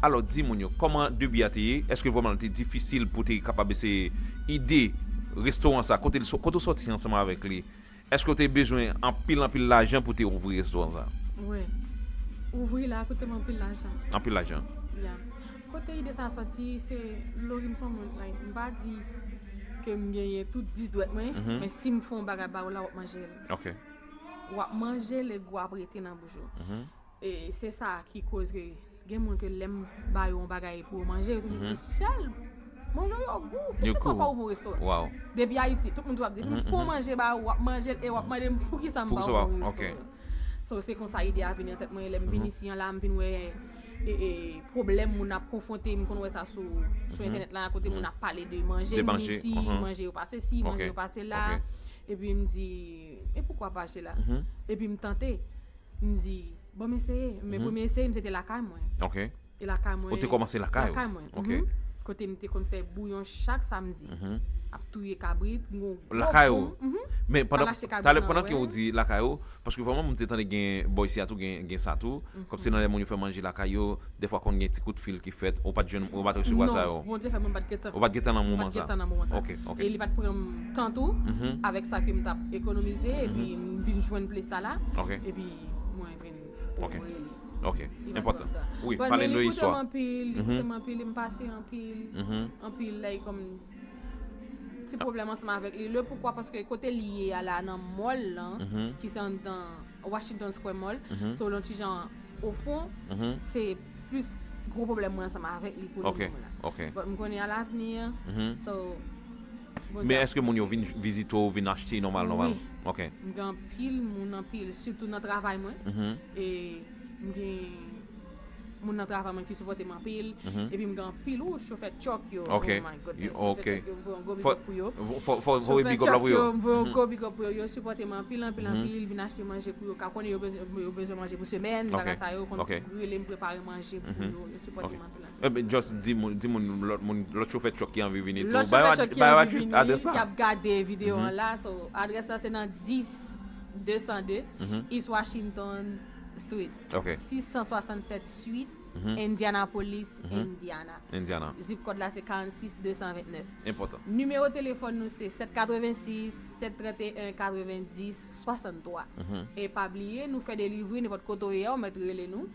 Alò, di moun yo, kòman debi a te ye? Èske vrèman li te difisil pou te kapab eseye ide restoran sa? Kote, kote w sòti ansanm avèk li? Èske w te bezwen anpil, anpil lajan pou te ouvri restoran sa? Wi. Ouvri la koute m anpil lajan. Anpil lajan. Ya. Kote ide sa sòti, se Lori, m se yon moun, like, m pa di ke m genyen tout dis dwèt mwen, men si m fè yon bagay ba ou la, w ap manje l. Ok. W ap manje l e gou ap rete nan bouch ou. E se sa ki koz ke gen moun ke lè m ba yo yon bagay pou yo manje, yo toujou di m, "Michelle, manje yo gou, poukisa w pa ouvri yon restoran?" Depi Ayiti, tout moun toujou ap di, "Depi m fè yon manje ba ou, w ap manje l e w ap mande m poukisa m pa ouvri yon restoran." So, se konsa ide a vini nan tèt mwen, lè m vin isi an la, m vin wè e, e, pwoblèm moun ap konfwonte, m konn wè sa sou, sou entènèt la, kote moun ap pale de manje, moun isi, manje yo pa sesi, manje yo pa sela. Epi m di, e poukwa pa achte la? Epi m tante. M di, bon, m eseye. Men premye eseye m, se te lakay mwen. Ok. E lakay mwen. Ou te kòmanse lakay ou? Lakay mwen. Ok. Kote m te konn fè bouyon chak samdi. Ap touye kabrit, m gon gwo. Lakay ou? Men pandan, talè, pandan ke ou di lakay ou, paske vrèman m te tande gen bò isi a tou, gen, gen sa tou. Kòmsi nan lè moun yo fè manje lakay yo, dèfwa konn gen ti kout fil ki fèt, ou pa t jwenn, ou pa t resevwa sa yo. Non, Bondye fè mwen m pa t gentan. Ou pa t gentan nan moman sa? M pa t gentan nan moman sa. Ok, ok. E li pa t pran m tan tou, avèk sa ke m t ap ekonomize, epi m vin jwenn plis sa la, epi mwen vin ouvri li. Ok, enpòtan. Wi, pale nou istwa. Bon, men li koute m anpil, li koute m anpil, e m pase anpil, anpil, like, kòm ti pwoblèm ansanm avèk li. Le poukwa, paske kote li ye a la, nan mall lan, ki se anndan Washington Square Mall. So, l yon ti jan ofon, se plis gwo pwoblèm mwen ansanm avèk li pou le moman la. But m konnen a lavni, so, Bondye ap. Men èske moun yo vin vizite w, vin achte nòmal, nòmal? Wi. Ok. M gen anpil moun, anpil, sitou nan travay mwen. E m gen moun nan travay mwen ki sipòte m anpil. Epi m gen anpil, ou, chofè truck yo. Oh my goodness. Chofè truck yo, m voye yon gwo big up pou yo. Chofè truck yo, m voye yon gwo big up pou yo. Yo sipòte m anpil, anpil, anpil. Vin achte manje pou yo. Ka konnen yo bezwen, yo bezwen manje pou semèn, bagay sa yo. Konn rele m prepare manje pou yo. Yo sipòte m anpil, anpil. Just di moun, di moun, lòt moun, lòt chofè truck ki anvi vini tou. Lòt chofè truck ki anvi vini, ki ap gade videyo an la. So, adrès la se nan dis de san de East Washington Street, sis san swasannsèt Suite, Indianapolis, Indiana. Zip kòd la se karannsis de san vennèf. Enpòtan. Nimewo telefòn nou se sèt katrevensis, sèt trannteyen, katrevendis, swasanntwa. E pa bliye, nou fè delivri nenpòt kote w ye a, ou mèt rele nou.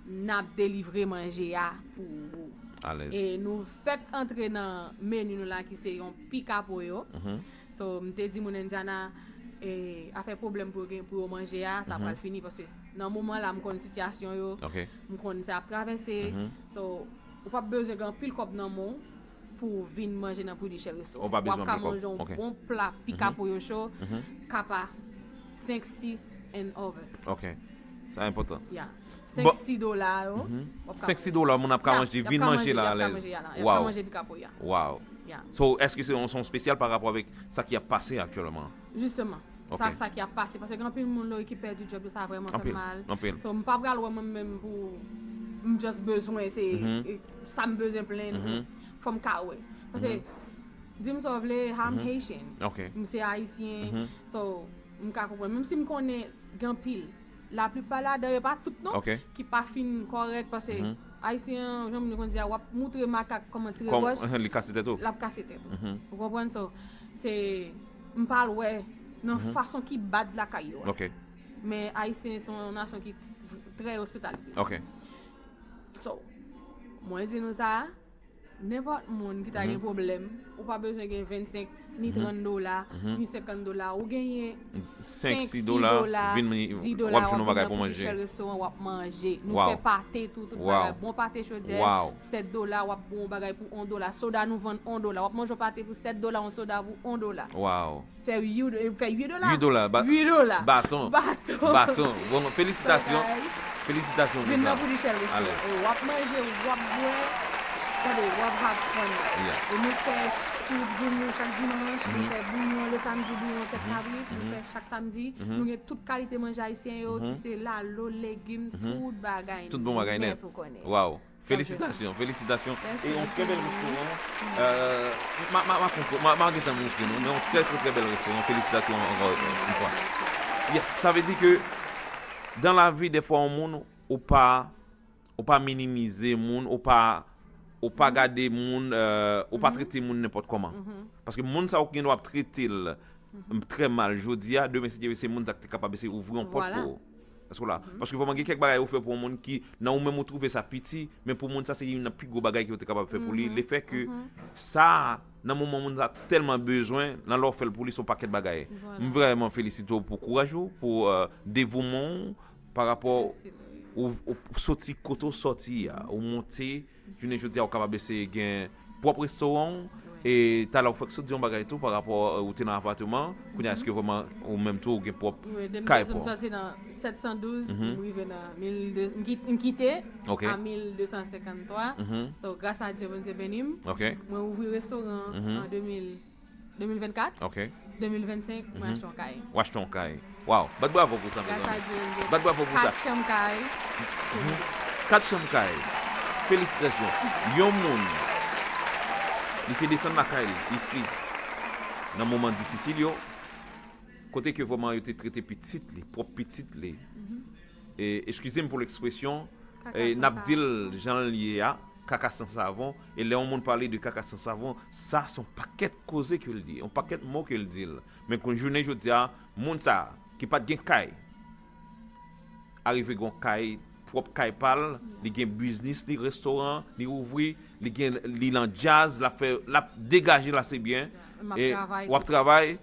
N ap delivre manje a pou ou. E nou fèk antre nan meni nou la ki se yon pika pollo. So, m te di moun Indiana, e, afè pwoblèm pou yo gen, pou yo manje a, sa pral fini, paske nan moman la, m konn sitiyasyon yo, m konn sa y ap travèse. So, ou p ap bezwen gen anpil kòb nan men w pou w vin manje nan Pretty Shell Restaurant. W ap ka manje yon bon pla pika pollo cho, kapa, senk, sis and over. Ok. Sa enpòtan. Yeah. Senk, sis dola yo. Senk, sis dola, moun ap ka manje, vin manje la alèz. Wow. Ap ka manje pika pollo. Wow. So, èske se yon, se yon espesyal pa rapò avèk sa ki ap pase aktyèlman? Jisteman. Sa, sa ki ap pase. Paske gen anpil moun, Lori, ki pèdi djòb yo, sa vrèman fè m mal. So, m pa pral wè mwen menm pou m just bezwen, se, e, sa m bezwen plenn. Fò m ka wè. Paske, di m sa w vle, I'm Haitian. M se Ayisyen. So, m ka konprann. Menm si m konnen gen anpil, laplipa ladan yo, pa tout non, ki pa fin kòrèk, paske Ayisyen an, jan moun yo konn di a, w ap moutre makak kòman tire pòch, li kase tèt ou. L ap kase tèt ou. Ou konprann? So, se, m pa l wè nan fason ki bad lakay yo a. Men Ayisyen se yon nasyon ki trè ospitalye. So, mwen di nou sa, nenpòt moun ki ta gen pwoblèm, ou pa bezwen gen vennsenk, ni trant dola, ni senkant dola. Ou genyen senk, sis dola, dis dola, w ap vin nan Pretty Shell Restaurant, w ap manje. Nou fè pate tou, tout bagay. Bon pate chodyè, sèt dola, w ap bon bagay pou yon dola. Soda nou vann yon dola. W ap manje yon pate pou sèt dola, yon soda pou yon dola. Fè uit, fè uit dola. Uit dola. Baton. Baton. Baton. Bon, felisitasyon. Felisitasyon pou sa. Vin nan Pretty Shell Restaurant. E w ap manje, w ap bwè. Gade, w ap have fun. E nou fè Soup joumou chak dimanch, nou fè bouyon le samdi, bouyon tèt kabrit, nou fè chak samdi. Nou gen tout kalite manje ayisyen yo, ki se lalo, legim, tout bagay nèt ou konnen. Tout bon bagay nèt. Waw. Felisitasyon, felisitasyon. E yon trè bèl restoran. Euh, ma, ma, ma, fè yon po- ma, ma gentan montre nou, men yon trè, trè, trè bèl restoran. Felisitasyon ankò yon fwa. Yes, sa vle di ke dans la vie, des fois, yon moun, ou pa, ou pa minimize moun, ou pa, ou pa gade moun, euh, ou pa trete moun nenpòt kòman. Paske moun sa ou gen dwa ap trete l trè mal jodi a, demen si Dye vle se moun sa ki te kapab eseye ouvri yon pòt pou ou. Èske w la? Paske vrèman gen kèk bagay ou fè pou yon moun ki nan ou menm ou twouve sa piti, men pou moun sa se youn nan pi gwo bagay ke w te kapab fè pou li. Lefè ke sa, nan moman moun sa tèlman bezwen, nan lè w fè l pou li se yon pakèt bagay. M vrèman felisite w pou kouraj ou, pou euh, devouman w, pa rapò ou, ou soti kote w soti a, ou monte, jounen jodi a ou kapab eseye gen pwòp restoran w, e talè ou fèk sot di yon bagay tou pa rapò euh, ou te nan apatman, kounye a èske vrèman ou menm tou ou gen pwòp kay pa w? Wi, depi m soti nan sèt san douz, m rive nan mil de, m ki- m kite a mil de san senkanntwa. So, gras a Dye, Bondye beni m. Mwen ouvri restoran an de mil de mil vennkat, de mil vennsenk, mwen achte yon kay. Ou achte yon kay. Waw, bat bravo pou sa, mezanmi. Gras a Dye, m gen kat chanm kay. Kat chanm kay. Felisitasyon. Yon moun, li te desann lakay li, isi, nan moman difisil yo, kote ke vrèman yo te trete pitit li, pwòp pitit li. E, eskize m pou lekspresyon, e, n ap di l jan l ye a, kaka san savon, e lè yon moun pale de kaka san savon, sa se yon pakèt koze ke l di, yon pakèt mo ke l di l. Men kounye jounen jodi a, moun sa, ki pa t gen kay, arive gen yon kay, pwòp kay pa l, li gen biznis li, restoran, li ouvri, li gen, li nan djaz, l ap fè, l ap degaje l ase byen, e w ap travay.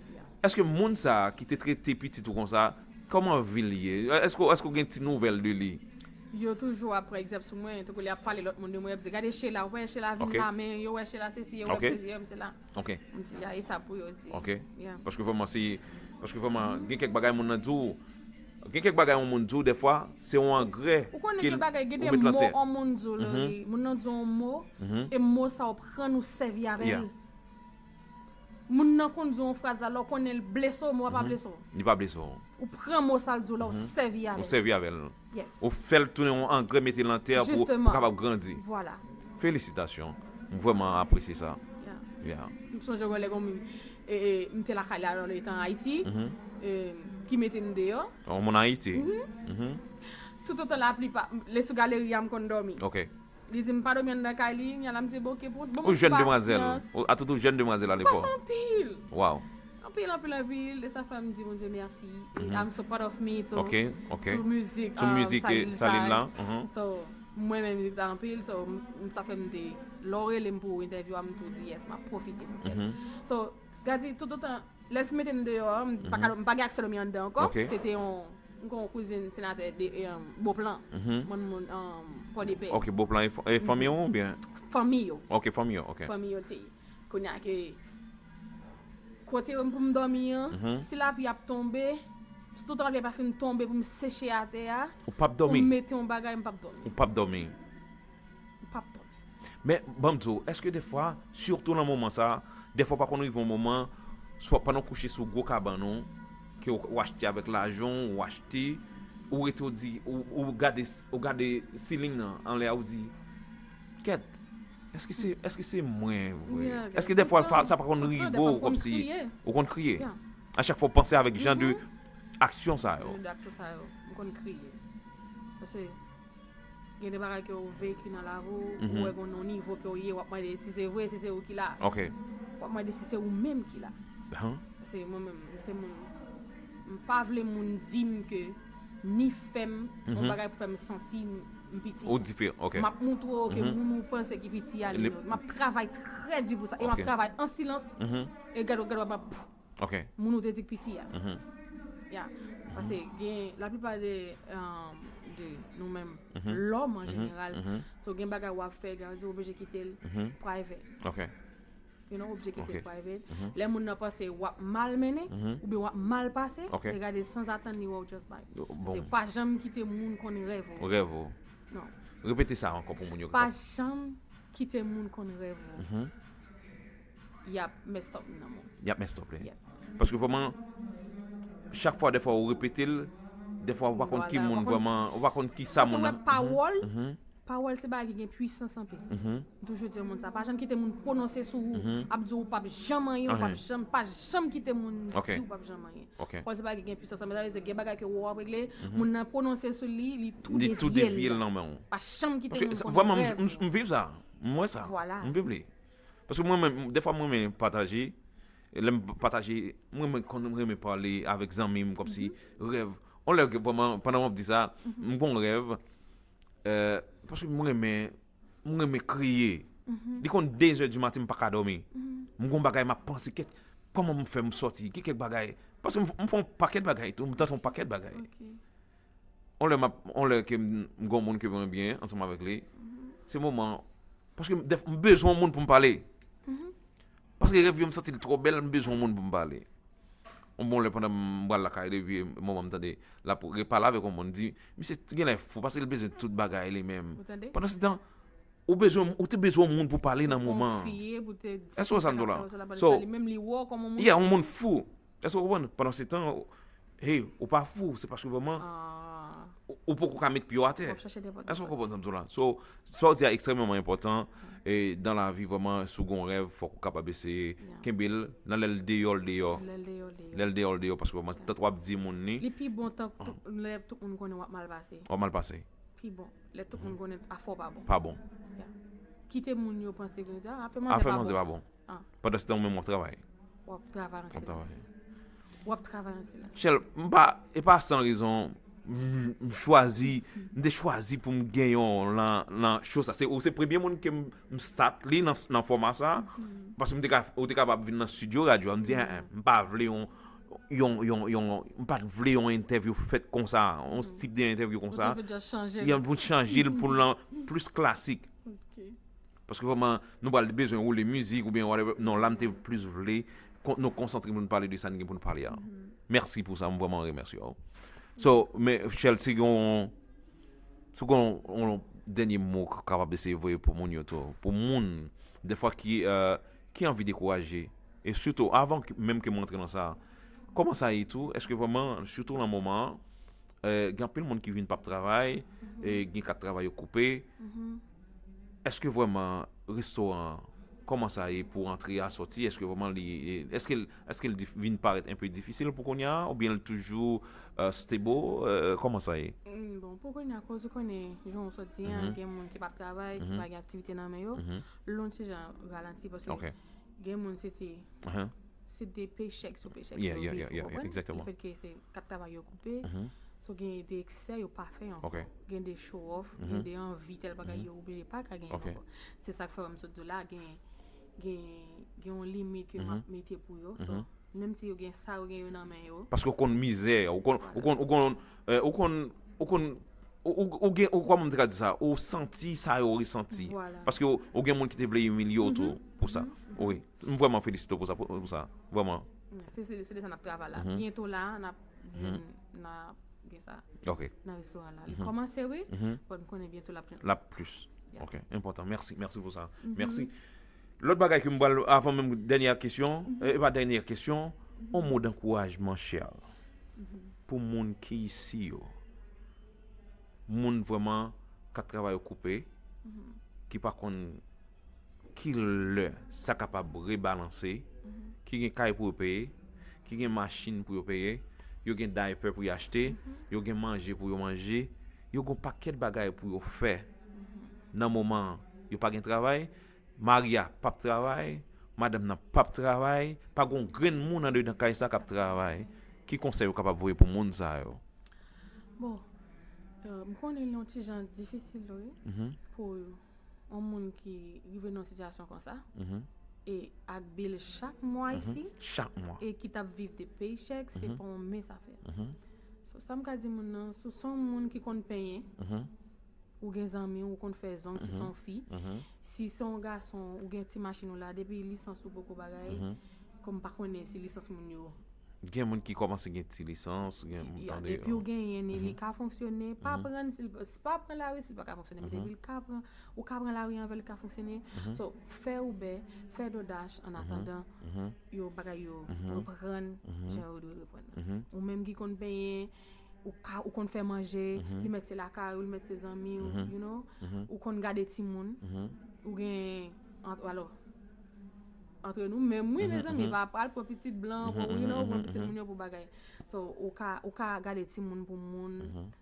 Èske moun sa ki te trete pitit ou konsa, kòman vi l ye? Èske, èske w gen ti nouvèl de li? Yo toujou ap pran egzanp sou mwen, tankou lè y ap pale lòt moun de mwen, y ap di, "Gade Sheila, ou wè Sheila vin la, men yo wè Sheila sesi, yo wè Sheila sesi, yo wè Sheila." M di, "A, e sa pou yo di." Paske vrèman, se, paske vrèman, gen kèk bagay moun nan di w, gen kèk bagay yon moun di w, dèfwa, se yon angrè ke l ou met lan tè. Ou konnen gen bagay, gen de mo yon moun di w, moun nan di w yon mo, e mo sa w pran, ou sèvi avè l. Moun nan konn di w yon fraz la, lè w konnen l blese w, men w pa blese w. Li pa blese w. Ou pran mo sa l di w la, ou sèvi avè l. Ou sèvi avè l. Ou fè l tounen yon angrè, mete l nan tè pou ou kapab grandi. Felisitasyon. M vrèman apresye sa. M sonje yon lè gon moun, e, e, m te lakay la nan letan Ayiti, e, ki mete m deyò. Yon moun Ayiti. Toutotan lapli pa, lè sou galeri a m konn dòmi. Li di m pa dòmi anndan kay li, kounya la m di, "Bon, oke, bon, bon, pasyans." Ou jèn demwazèl. Ou, a tout ou jèn demwazèl alepòk. Pase anpil. Waw. Anpil, anpil, anpil. E sa fè m di Bondye mèsi. E I'm so proud of me too. Sou mizik, sou mizik, Salil la. So, mwen renmen mizik sa anpil. So, m, sa fè m te, lè w rele m pou entèvyou a, m tou di, "Yes, m ap pwofite pou m fè l." So, gade, toutotan, lè l fin mete m deyò a, m pa ka, m pa gen aksè dòmi anndan ankò. Se te yon, m gen yon kouzin senatè de, e, Beauplan. Moun, moun, um, Pòdepè. Ok, Beauplan e fa-, e fanmi w oubyen? Fanmi yo. Ok, fanmi yo, ok. Fanmi yo te ye. Kounye a ke kote pou m dòmi an, si lapli ap tonbe, toutotan lapli a pa fin tonbe pou m seche atè a, ou p ap dòmi? Pou m mete yon bagay, m p ap dòmi. Ou p ap dòmi? M p ap dòmi. Men, ban m di w, èske dèfwa, sitou nan moman sa, dèfwa pa konn rive yon moman, swa pandan w kouche sou gwo kabann ou, ke w, w achte avèk lajan w, w achte, ou rete w di, ou, ou gade, ou gade ceiling nan anlè a, ou di, "Kèt, èske se, èske se mwen vre?" Èske dèfwa sa pa konn rive w kòmsi ou konn kriye? A chak fwa w panse avèk jan de aksyon sa yo. Jan de aksyon sa yo, m konn kriye. Paske gen de bagay ke w veki nan lavi w, ou wè gen yon nivo ke w ye, w ap mande si se vre, si se ou ki la. Ok. W ap mande si se ou menm ki la. Paske mwen menm, m se moun, m pa vle moun di m ke ni fè m yon bagay pou fè m santi m, m piti. Ou diferan, ok. M ap moutre w ke moun ou panse ki piti a, li menm. M ap travay trè di pou sa. E m ap travay an silans. E gade w, gade w, m ap Ok. Moun ou te di k piti a. Ya. Paske gen, laplipa de, um, de nou menm, lòm an jeneral, so gen bagay w ap fè, gen di w oblije kite l private. Ok. You know, oblije kite l private. Lè moun nan panse w ap mal mennen, oubyen w ap mal pase, e gade sanzatann li wè w just by. Se pa janm kite moun konn rèv ou. Rèv ou. Non. Repete sa ankò pou moun yo. Pa janm kite moun konn rèv ou. y ap mess up nan men w. Y ap mess up li. Paske vrèman, chak fwa, defwa, ou repete l, defwa, ou pa konn ki moun vrèman, ou pa konn ki sa moun nan. Pawòl, pawòl se bagay ki gen pwisans anpil. M toujou di moun sa, pa janm kite moun pwononse sou ou, ap di w ou p ap janm anyen, ou p ap janm, pa janm kite moun di w ou p ap janm anyen. Pawòl se bagay ki gen pwisans anpil, sa vle di gen bagay ke ou ap regle, moun nan pwononse sou li, li tou devye l nan men w. Pa janm kite moun konn rèv. M viv sa, m wè sa, m viv li. Paske mwen menm, defwa mwen renmen pataje, lè m pataje, mwen renmen konn renmen pale avèk zanmi m kòmsi rèv. On lè vrèman, pandan w ap di sa, m gon rèv, paske mwen renmen, mwen renmen kriye. Li konn de zè di maten, m pa ka dòmi. M gon bagay m ap panse, kèt, kòman m fè m sòti, gen kèk bagay. Paske m fè on pakèt bagay tou, m tante on pakèt bagay. On lè m ap, on lè ke m gon moun ke mwen byen ansanm avèk li, se moman, paske m bezwen yon moun pou m pale. Paske rèv yo, m santi l twò bèl, m bezwen yon moun pou m pale. On bon lè pandan m pral lakay depi moman m tande l ap repale avèk yon moun, di misye genlè fou paske l bezwen tout bagay li menm. Pandan se tan, ou bezwen, ou te bezwen yon moun pou pale nan moman an. Èske w sa m di w la? So, yeah, yon moun fou. Èske w konprann? Pandan se tan, hey, ou pa fou, se paske vrèman ou poko ka met pye w atè. Èske w konprann sa m di w la? So, sa w di a ekstrèmeman enpòtan. E dan lavi vrèman, si w gon rèv, fòk ou kapab eseye kenbe l nan lè l deyò, l deyò. Lè l deyò, l deyò, paske vrèman, tan w ap di moun li. Li pi bon tan lè tout moun konnen w ap mal pase. W ap mal pase. Pi bon lè tout moun konnen afè w pa bon. Pa bon. Kite moun yo panse ke ah, afè manzè pa bon. Pandan se tan ou menm w ap travay. W ap travay an silans. W ap travay an silans. Michel, m pa, e pa san rezon m chwazi, m te chwazi pou m gen yon lan nan show sa. Se ou se premye moun ke m start li nan nan fòma sa. Paske m te ka, ou te kapab vin nan studio radyo a, m di en, m pa vle yon yon yon yon m pa t vle yon entèvyou fèt konsa, yon tip de entèvyou konsa. Yon pou chanje l pou l lan plis klasik. Paske vrèman, nou pral bezwen woule mizik oubyen whatever. Non, la m te plis vle nou konsantre pou nou pale de sa n gen pou n pale a. Mèsi pou sa, m vrèman remèsye w. So, men Chelsea, gon, si w gon yon dènye mo k kapab eseye voye pou moun yo tou. Pou moun, defwa ki, ki anvi dekouraje. E sitou, avan menm ke m rantre nan sa, kòman sa ye tou? Èske vrèman, sitou nan moman an, gen anpil moun ki vin p ap travay, gen kat travay yo koupe. Èske vrèman restoran an, kòman sa ye pou antre a sòti? Èske vrèman li, èske l, èske l vin parèt enpe difisil pou kounye a, oubyen l toujou stable? Kòman sa ye? Bon, pou kounye a, koz ou konnen, jan w sot di an, gen moun ki p ap travay, ki pa gen aktivite nan men yo, l on ti jan ralanti paske gen moun se te se de pechèk sou pechèk yo viv, ou konprann? Lefètke se kat travay yo koupe, so gen de eksè yo pa fè ankò. Gen de show off, gen de anvi, tèl bagay yo oblije pa ka genyen ankò. Se sa k fè wè m sot di w la, gen gen gen yon limit ke m ap mete pou yo. So, menm si yo gen sa yo gen yo nan men yo. Paske w konn mizè, ou konn, ou konn, ou konn, ou konn, ou konn, ou, ou, ou gen, ou, kòman m te ka di sa? Ou santi sa yo resanti. Paske ou, ou gen moun ki te vle imilye w tou pou sa. Wi. M vrèman felisite w pou sa, pou, pou sa. Vrèman. Se, se, se de sa n ap travay la. Byento la, n ap jwenn, n ap gen sa nan restoran la. Li kòmanse, wi, but m konnen byento l ap jwenn. L ap plis. Ok, enpòtan. Mèsi, mèsi pou sa. Mèsi. Lòt bagay ke m pral, avan menm dènyè kesyon, e pa dènyè kesyon, on mo dankourajman, Chèl, pou moun ki isi yo. Moun vrèman k ap travay yo koupe, ki pa konn ki lè sa kapab rebalanse, ki gen kay pou yo peye, ki gen machin pou yo peye, yo gen daypè pou yo achte, yo gen manje pou yo manje, yo gen pakèt bagay pou yo fè nan moman an. Yo pa gen travay, mari a p ap travay, madanm nan p ap travay, pa gen yon grenn moun andedan kay sa k ap travay. Ki konsèy ou kapab voye pou moun sa yo? Bon, m konnen li yon ti jan difisil wi pou yon moun ki rive nan yon sitiyasyon konsa, e ak bil chak mwa isi, chak mwa, e ki t ap viv de peychèk, se pa yon mens afè. So, sa m ka di moun nan, si w se yon moun ki konn penyen, ou gen zanmi w, ou konn fè zong, si se yon fi, si se yon gason, ou gen ti machin ou la, depi lisans ou poko bagay, kòm m pa konnen si lisans moun yo Gen moun ki kòmanse gen ti lisans, gen moun Ya, tande. depi w genyen ni, li ka fonksyone. Pa pran si l pa pran lari si l pa ka fonksyone. Men depi l ka pran, ou ka pran lari anvè l ka fonksyone. So, fè Uber, fè DoorDash an atandan yo bagay yo reprann jan yo dwe reprann. Ou menm ki konn penyen, ou ka ou konn fè manje, li mèt se lakay ou, li mèt se zanmi w, you know, ou konn gade timoun, ou gen, alò, antre nou menm wi, mezanmi, pa pral pran pitit blan pou, you know, pran pitit moun yo pou bagay. So, ou ka ou ka gade timoun pou moun,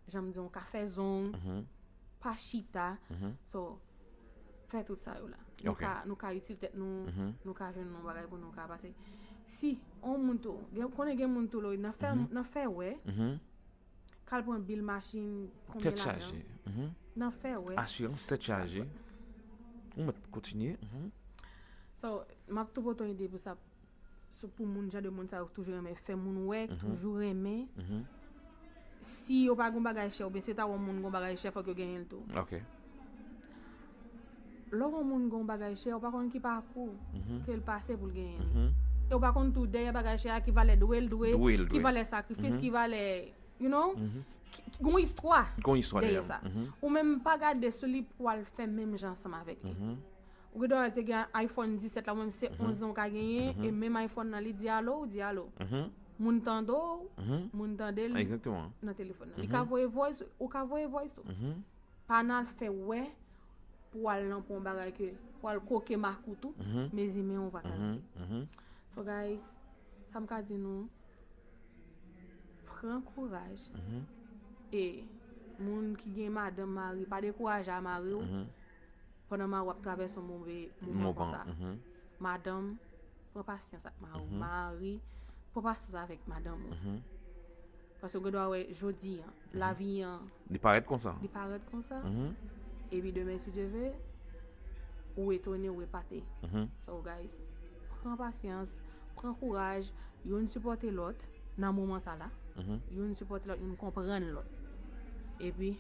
jan m di, ou ka fè zong, pa chita. So, fè tout sa yo la. Nou ka nou ka itil tèt nou, nou ka jwenn yon bagay pou nou ka pase. Si yon moun tou, gen konnen gen moun tou lo nan fè nan fè wè, kal pran bil machin, konbyen Tèt lajan? Chaje. Mhm. Nan fè wè. Asirans tèt chaje. Ou mèt kontinye. Mhm. So, m ap tou pote yon ide pou sa. So, pou moun, jan de moun sa yo toujou renmen fè moun wè, toujou renmen. Si yo pa gon bagay chè, oubyen si yo ta wè yon moun gon bagay chè, fòk yo genyen l tou. Ok. Lè yon moun gon bagay chè, ou pa konn ki pakou ke l pase pou l genyen li. E ou pa konn tou dèyè bagay chè a ki valè dwe l dwe, Dwe l ki dwe. Valè sakrifis, ki valè, you know, ki- ki- gon istwa Gon istwa dèyè dèyè. Sa. Ou menm pa gade sou li pou al fè menm jan ansanm avèk li. Ou gen dwa te gen iPhone disèt la, ou menm se onz an ou ka genyen, e menm iPhone nan li di alo, ou di alo. Moun tande w, moun tande l Egzakteman. Nan telefòn nan. Li ka voye voice, ou ka voye voice tou. Pa nan al fè wè pou al nan pon bagay ke pou al koke makou tou, mezanmi ou pa ka rive. So guys, sa m ka di nou, pran kouraj. E moun ki gen madanm, mari, pa dekouraje a mari w pandan mari w ap travèse yon move moman konsa. Madanm, pran pasyans ak mari w. Mari, pran pasyans avèk madanm ou. Paske w gen dwa wè jodi an, lavi an, Li parèt konsa. Li parèt konsa. Epi demen, si Dye ve, ou etone, ou epate. So guys, pran pasyans, pran kouraj, youn sipòte lòt nan moman sa la. Youn sipòte lòt, youn konprann lòt. Epi,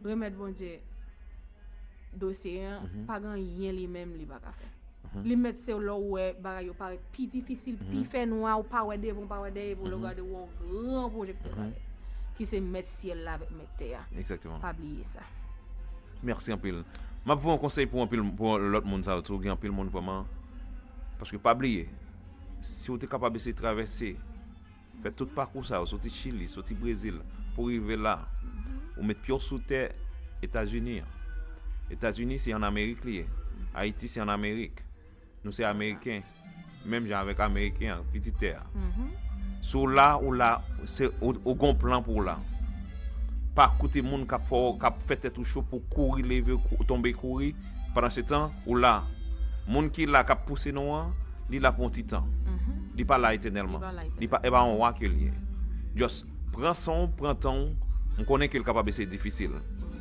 remèt Bondye dosye an, pa gen anyen li menm li pa ka fè. Li mèt se lè w wè bagay yo parèt pi difisil, pi fè nwa, ou pa wè devan, ou pa wè dèyè, pou lè w gade w wè yon gran pwojè k te parèt. Ki se mèt syèl la avèk mèt tè a. Egzakteman. Pa bliye sa. Mèsi anpil. M ap voye yon konsèy pou anpil pou lòt moun sa yo tou, gen anpil moun vrèman. Paske pa bliye, si w te kapab eseye travèse, fè tout pakou sa yo, soti Chili, soti Brezil, pou rive la, ou met pye w sou tè Etazini an. Etazini se an Amerik li ye. Ayiti se an Amerik. Nou se Ameriken. Menm jan avèk Ameriken an, pitit tè a. Si w la, ou la, se ou, ou gon plan pou w la. Pa koute moun k ap fè w, k ap fè tèt ou cho pou kouri, leve, kou- tonbe, kouri. Pandan se tan, ou la. Moun ki la, k ap pouse nou an, li la pou yon ti tan. Li pa la etènèlman. Li pa la Li pa, e pa yon wa ke li ye. Just pran san w, pran tan w. M konnen ke l kapab eseye difisil.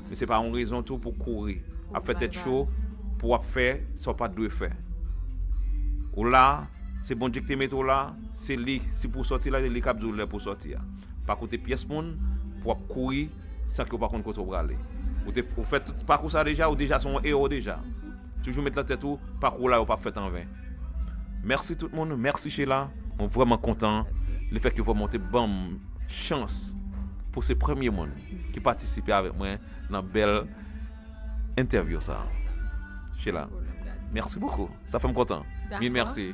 Men se pa yon rezon tou pou kouri. Ap fè tèt cho pou w ap fè sa w pa t dwe fè. Ou la, se Bondye ki te mete w la, se li, si pou w sòti la, se li k ap di w lè pou w sòti a. Pa koute pyès moun pou w ap kouri san ke w pa konn kote w prale. Ou te ou fè tout pakou sa deja, ou deja se yon ewo deja. Toujou met nan tèt ou, pakou la yo p ap fèt anven. Mèsi tout moun, mèsi Sheila. Mwen vrèman kontan lefètke vrèman w te ban m chans pou se premye moun ki patisipe avèk mwen nan bèl entèvyou sa. Sheila, mèsi bokou. Sa fè m kontan. Mil mèsi.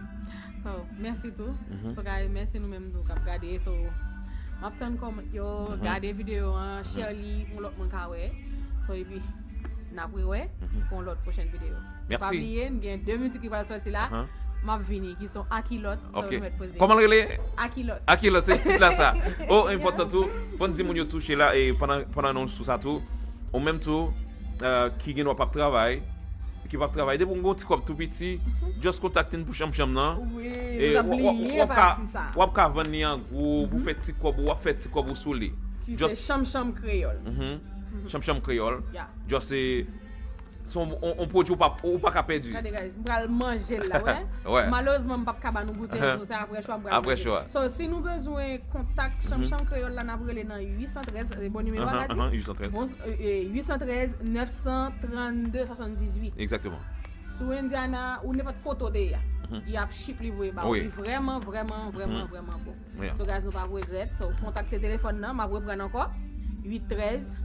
So, mèsi tou. So, guys, mèsi nou menm tou k ap gade. So, m ap tann kòmantè yo, gade videyo an, share li pou lòt moun ka wè. So, epi, n ap rewè pou yon lòt pwochèn videyo. Pa bliye, n gen de mizik ki pral sòti la. M ap vini, ki son Akilòt. So, nou mèt poze. Kòman l rele? Akilòt. Akilòt, se tit la sa. Oh, enpòtan tou. Fò n di moun yo touche la e pandan pandan nou sou sa tou. Ou menm tou, euh, ki gen dwa p ap travay, ki p ap travay. Depi w gen yon ti kòb tou piti, just kontakte n pou chanm chanm nan. Wi, nou t ap bliye pati sa. W ap ka vann li an gwo, pou fè ti kòb, w ap fè ti kòb ou sou li. Ki se chanm chanm kreyòl. Chanm chanm kreyòl. Yeah. Just se se yon, yon, yon pwodui ou pa, ou pa ka pèdi. Gade guys, m pral manje l la, wè. Malerezman m p ap ka ba nou goute l tou, se aprè cho a m pral manje. Aprè cho a. So, si nou bezwen kontak Chanm Chanm Kreyòl la, n ap rele nan uit san trèz, se bon nimewo a ka di? Bon, euh, euh, uit san trèz, nèf san trannde, swasanndizuit. Egzakteman. Si w Indiana, ou nenpòt kote w te ye a. y ap ship li voye ba ou. Li vrèman, vrèman, vrèman, vrèman bon. So guys, nou p ap regrèt. So, kontakte telefòn nan, m ap reprann ankò. Uit trèz,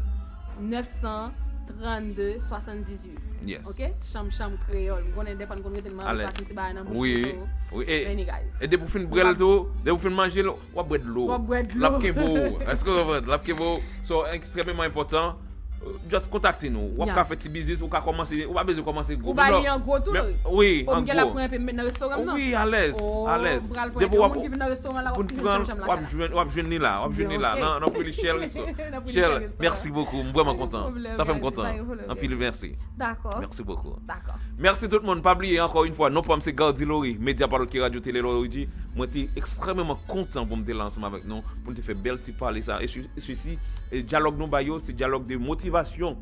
nèf san trannde, swasanndizuit. Ok? Chanm, chanm kreyòl. M konnen dèfwa n konn rete n mande paske ti bagay nan bouch tou. So, many guys. E depi w fin bwè l tou, depi w fin manje l, w ap bwè dlo. W ap bwè dlo. L ap kenbe w. Èske w konprann? L ap kenbe w. So, ekstrèmeman enpòtan. Just kontakte nou. W ap ka fè ti biznis, ou ka kòmanse, ou pa bezwen kòmanse gwo. Ou ba li an gwo tou, wi. Wi, an gwo. Gen la pran enpe met nan restoran nan. Wi, alèz, alèz. Depi w ap, moun ki vin nan restoran la, w ap fin chanm chanm la, w ap jwenn, w ap jwenn li la, w ap jwenn li la. Nan, nan Pretty Shell Resto. Shell, merci beaucoup. M vrèman kontan. Sa fè m kontan. Anpil mèsi. Dakò. Merci beaucoup. Dakò. Mèsi tout moun. Pa bliye, ankò yon fwa, non pa m se Gardy Laurie, medya pa lòt ke Radyo Tele Laurie. Mwen te ekstrèmeman kontan pou m te la ansanm avèk nou, pou n te fè bèl ti pale sa. E sesi, e dyalòg nou ba yo, se dyalòg de motivasyon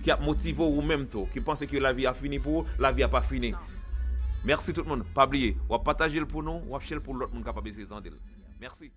ki ap motive w ou menm tou, ki panse ke lavi a fini pou ou, lavi a pa fini. Mèsi tout moun. Pa bliye, w ap pataje l pou nou, w ap share l pou lòt moun kapab eseye tande l. Mèsi.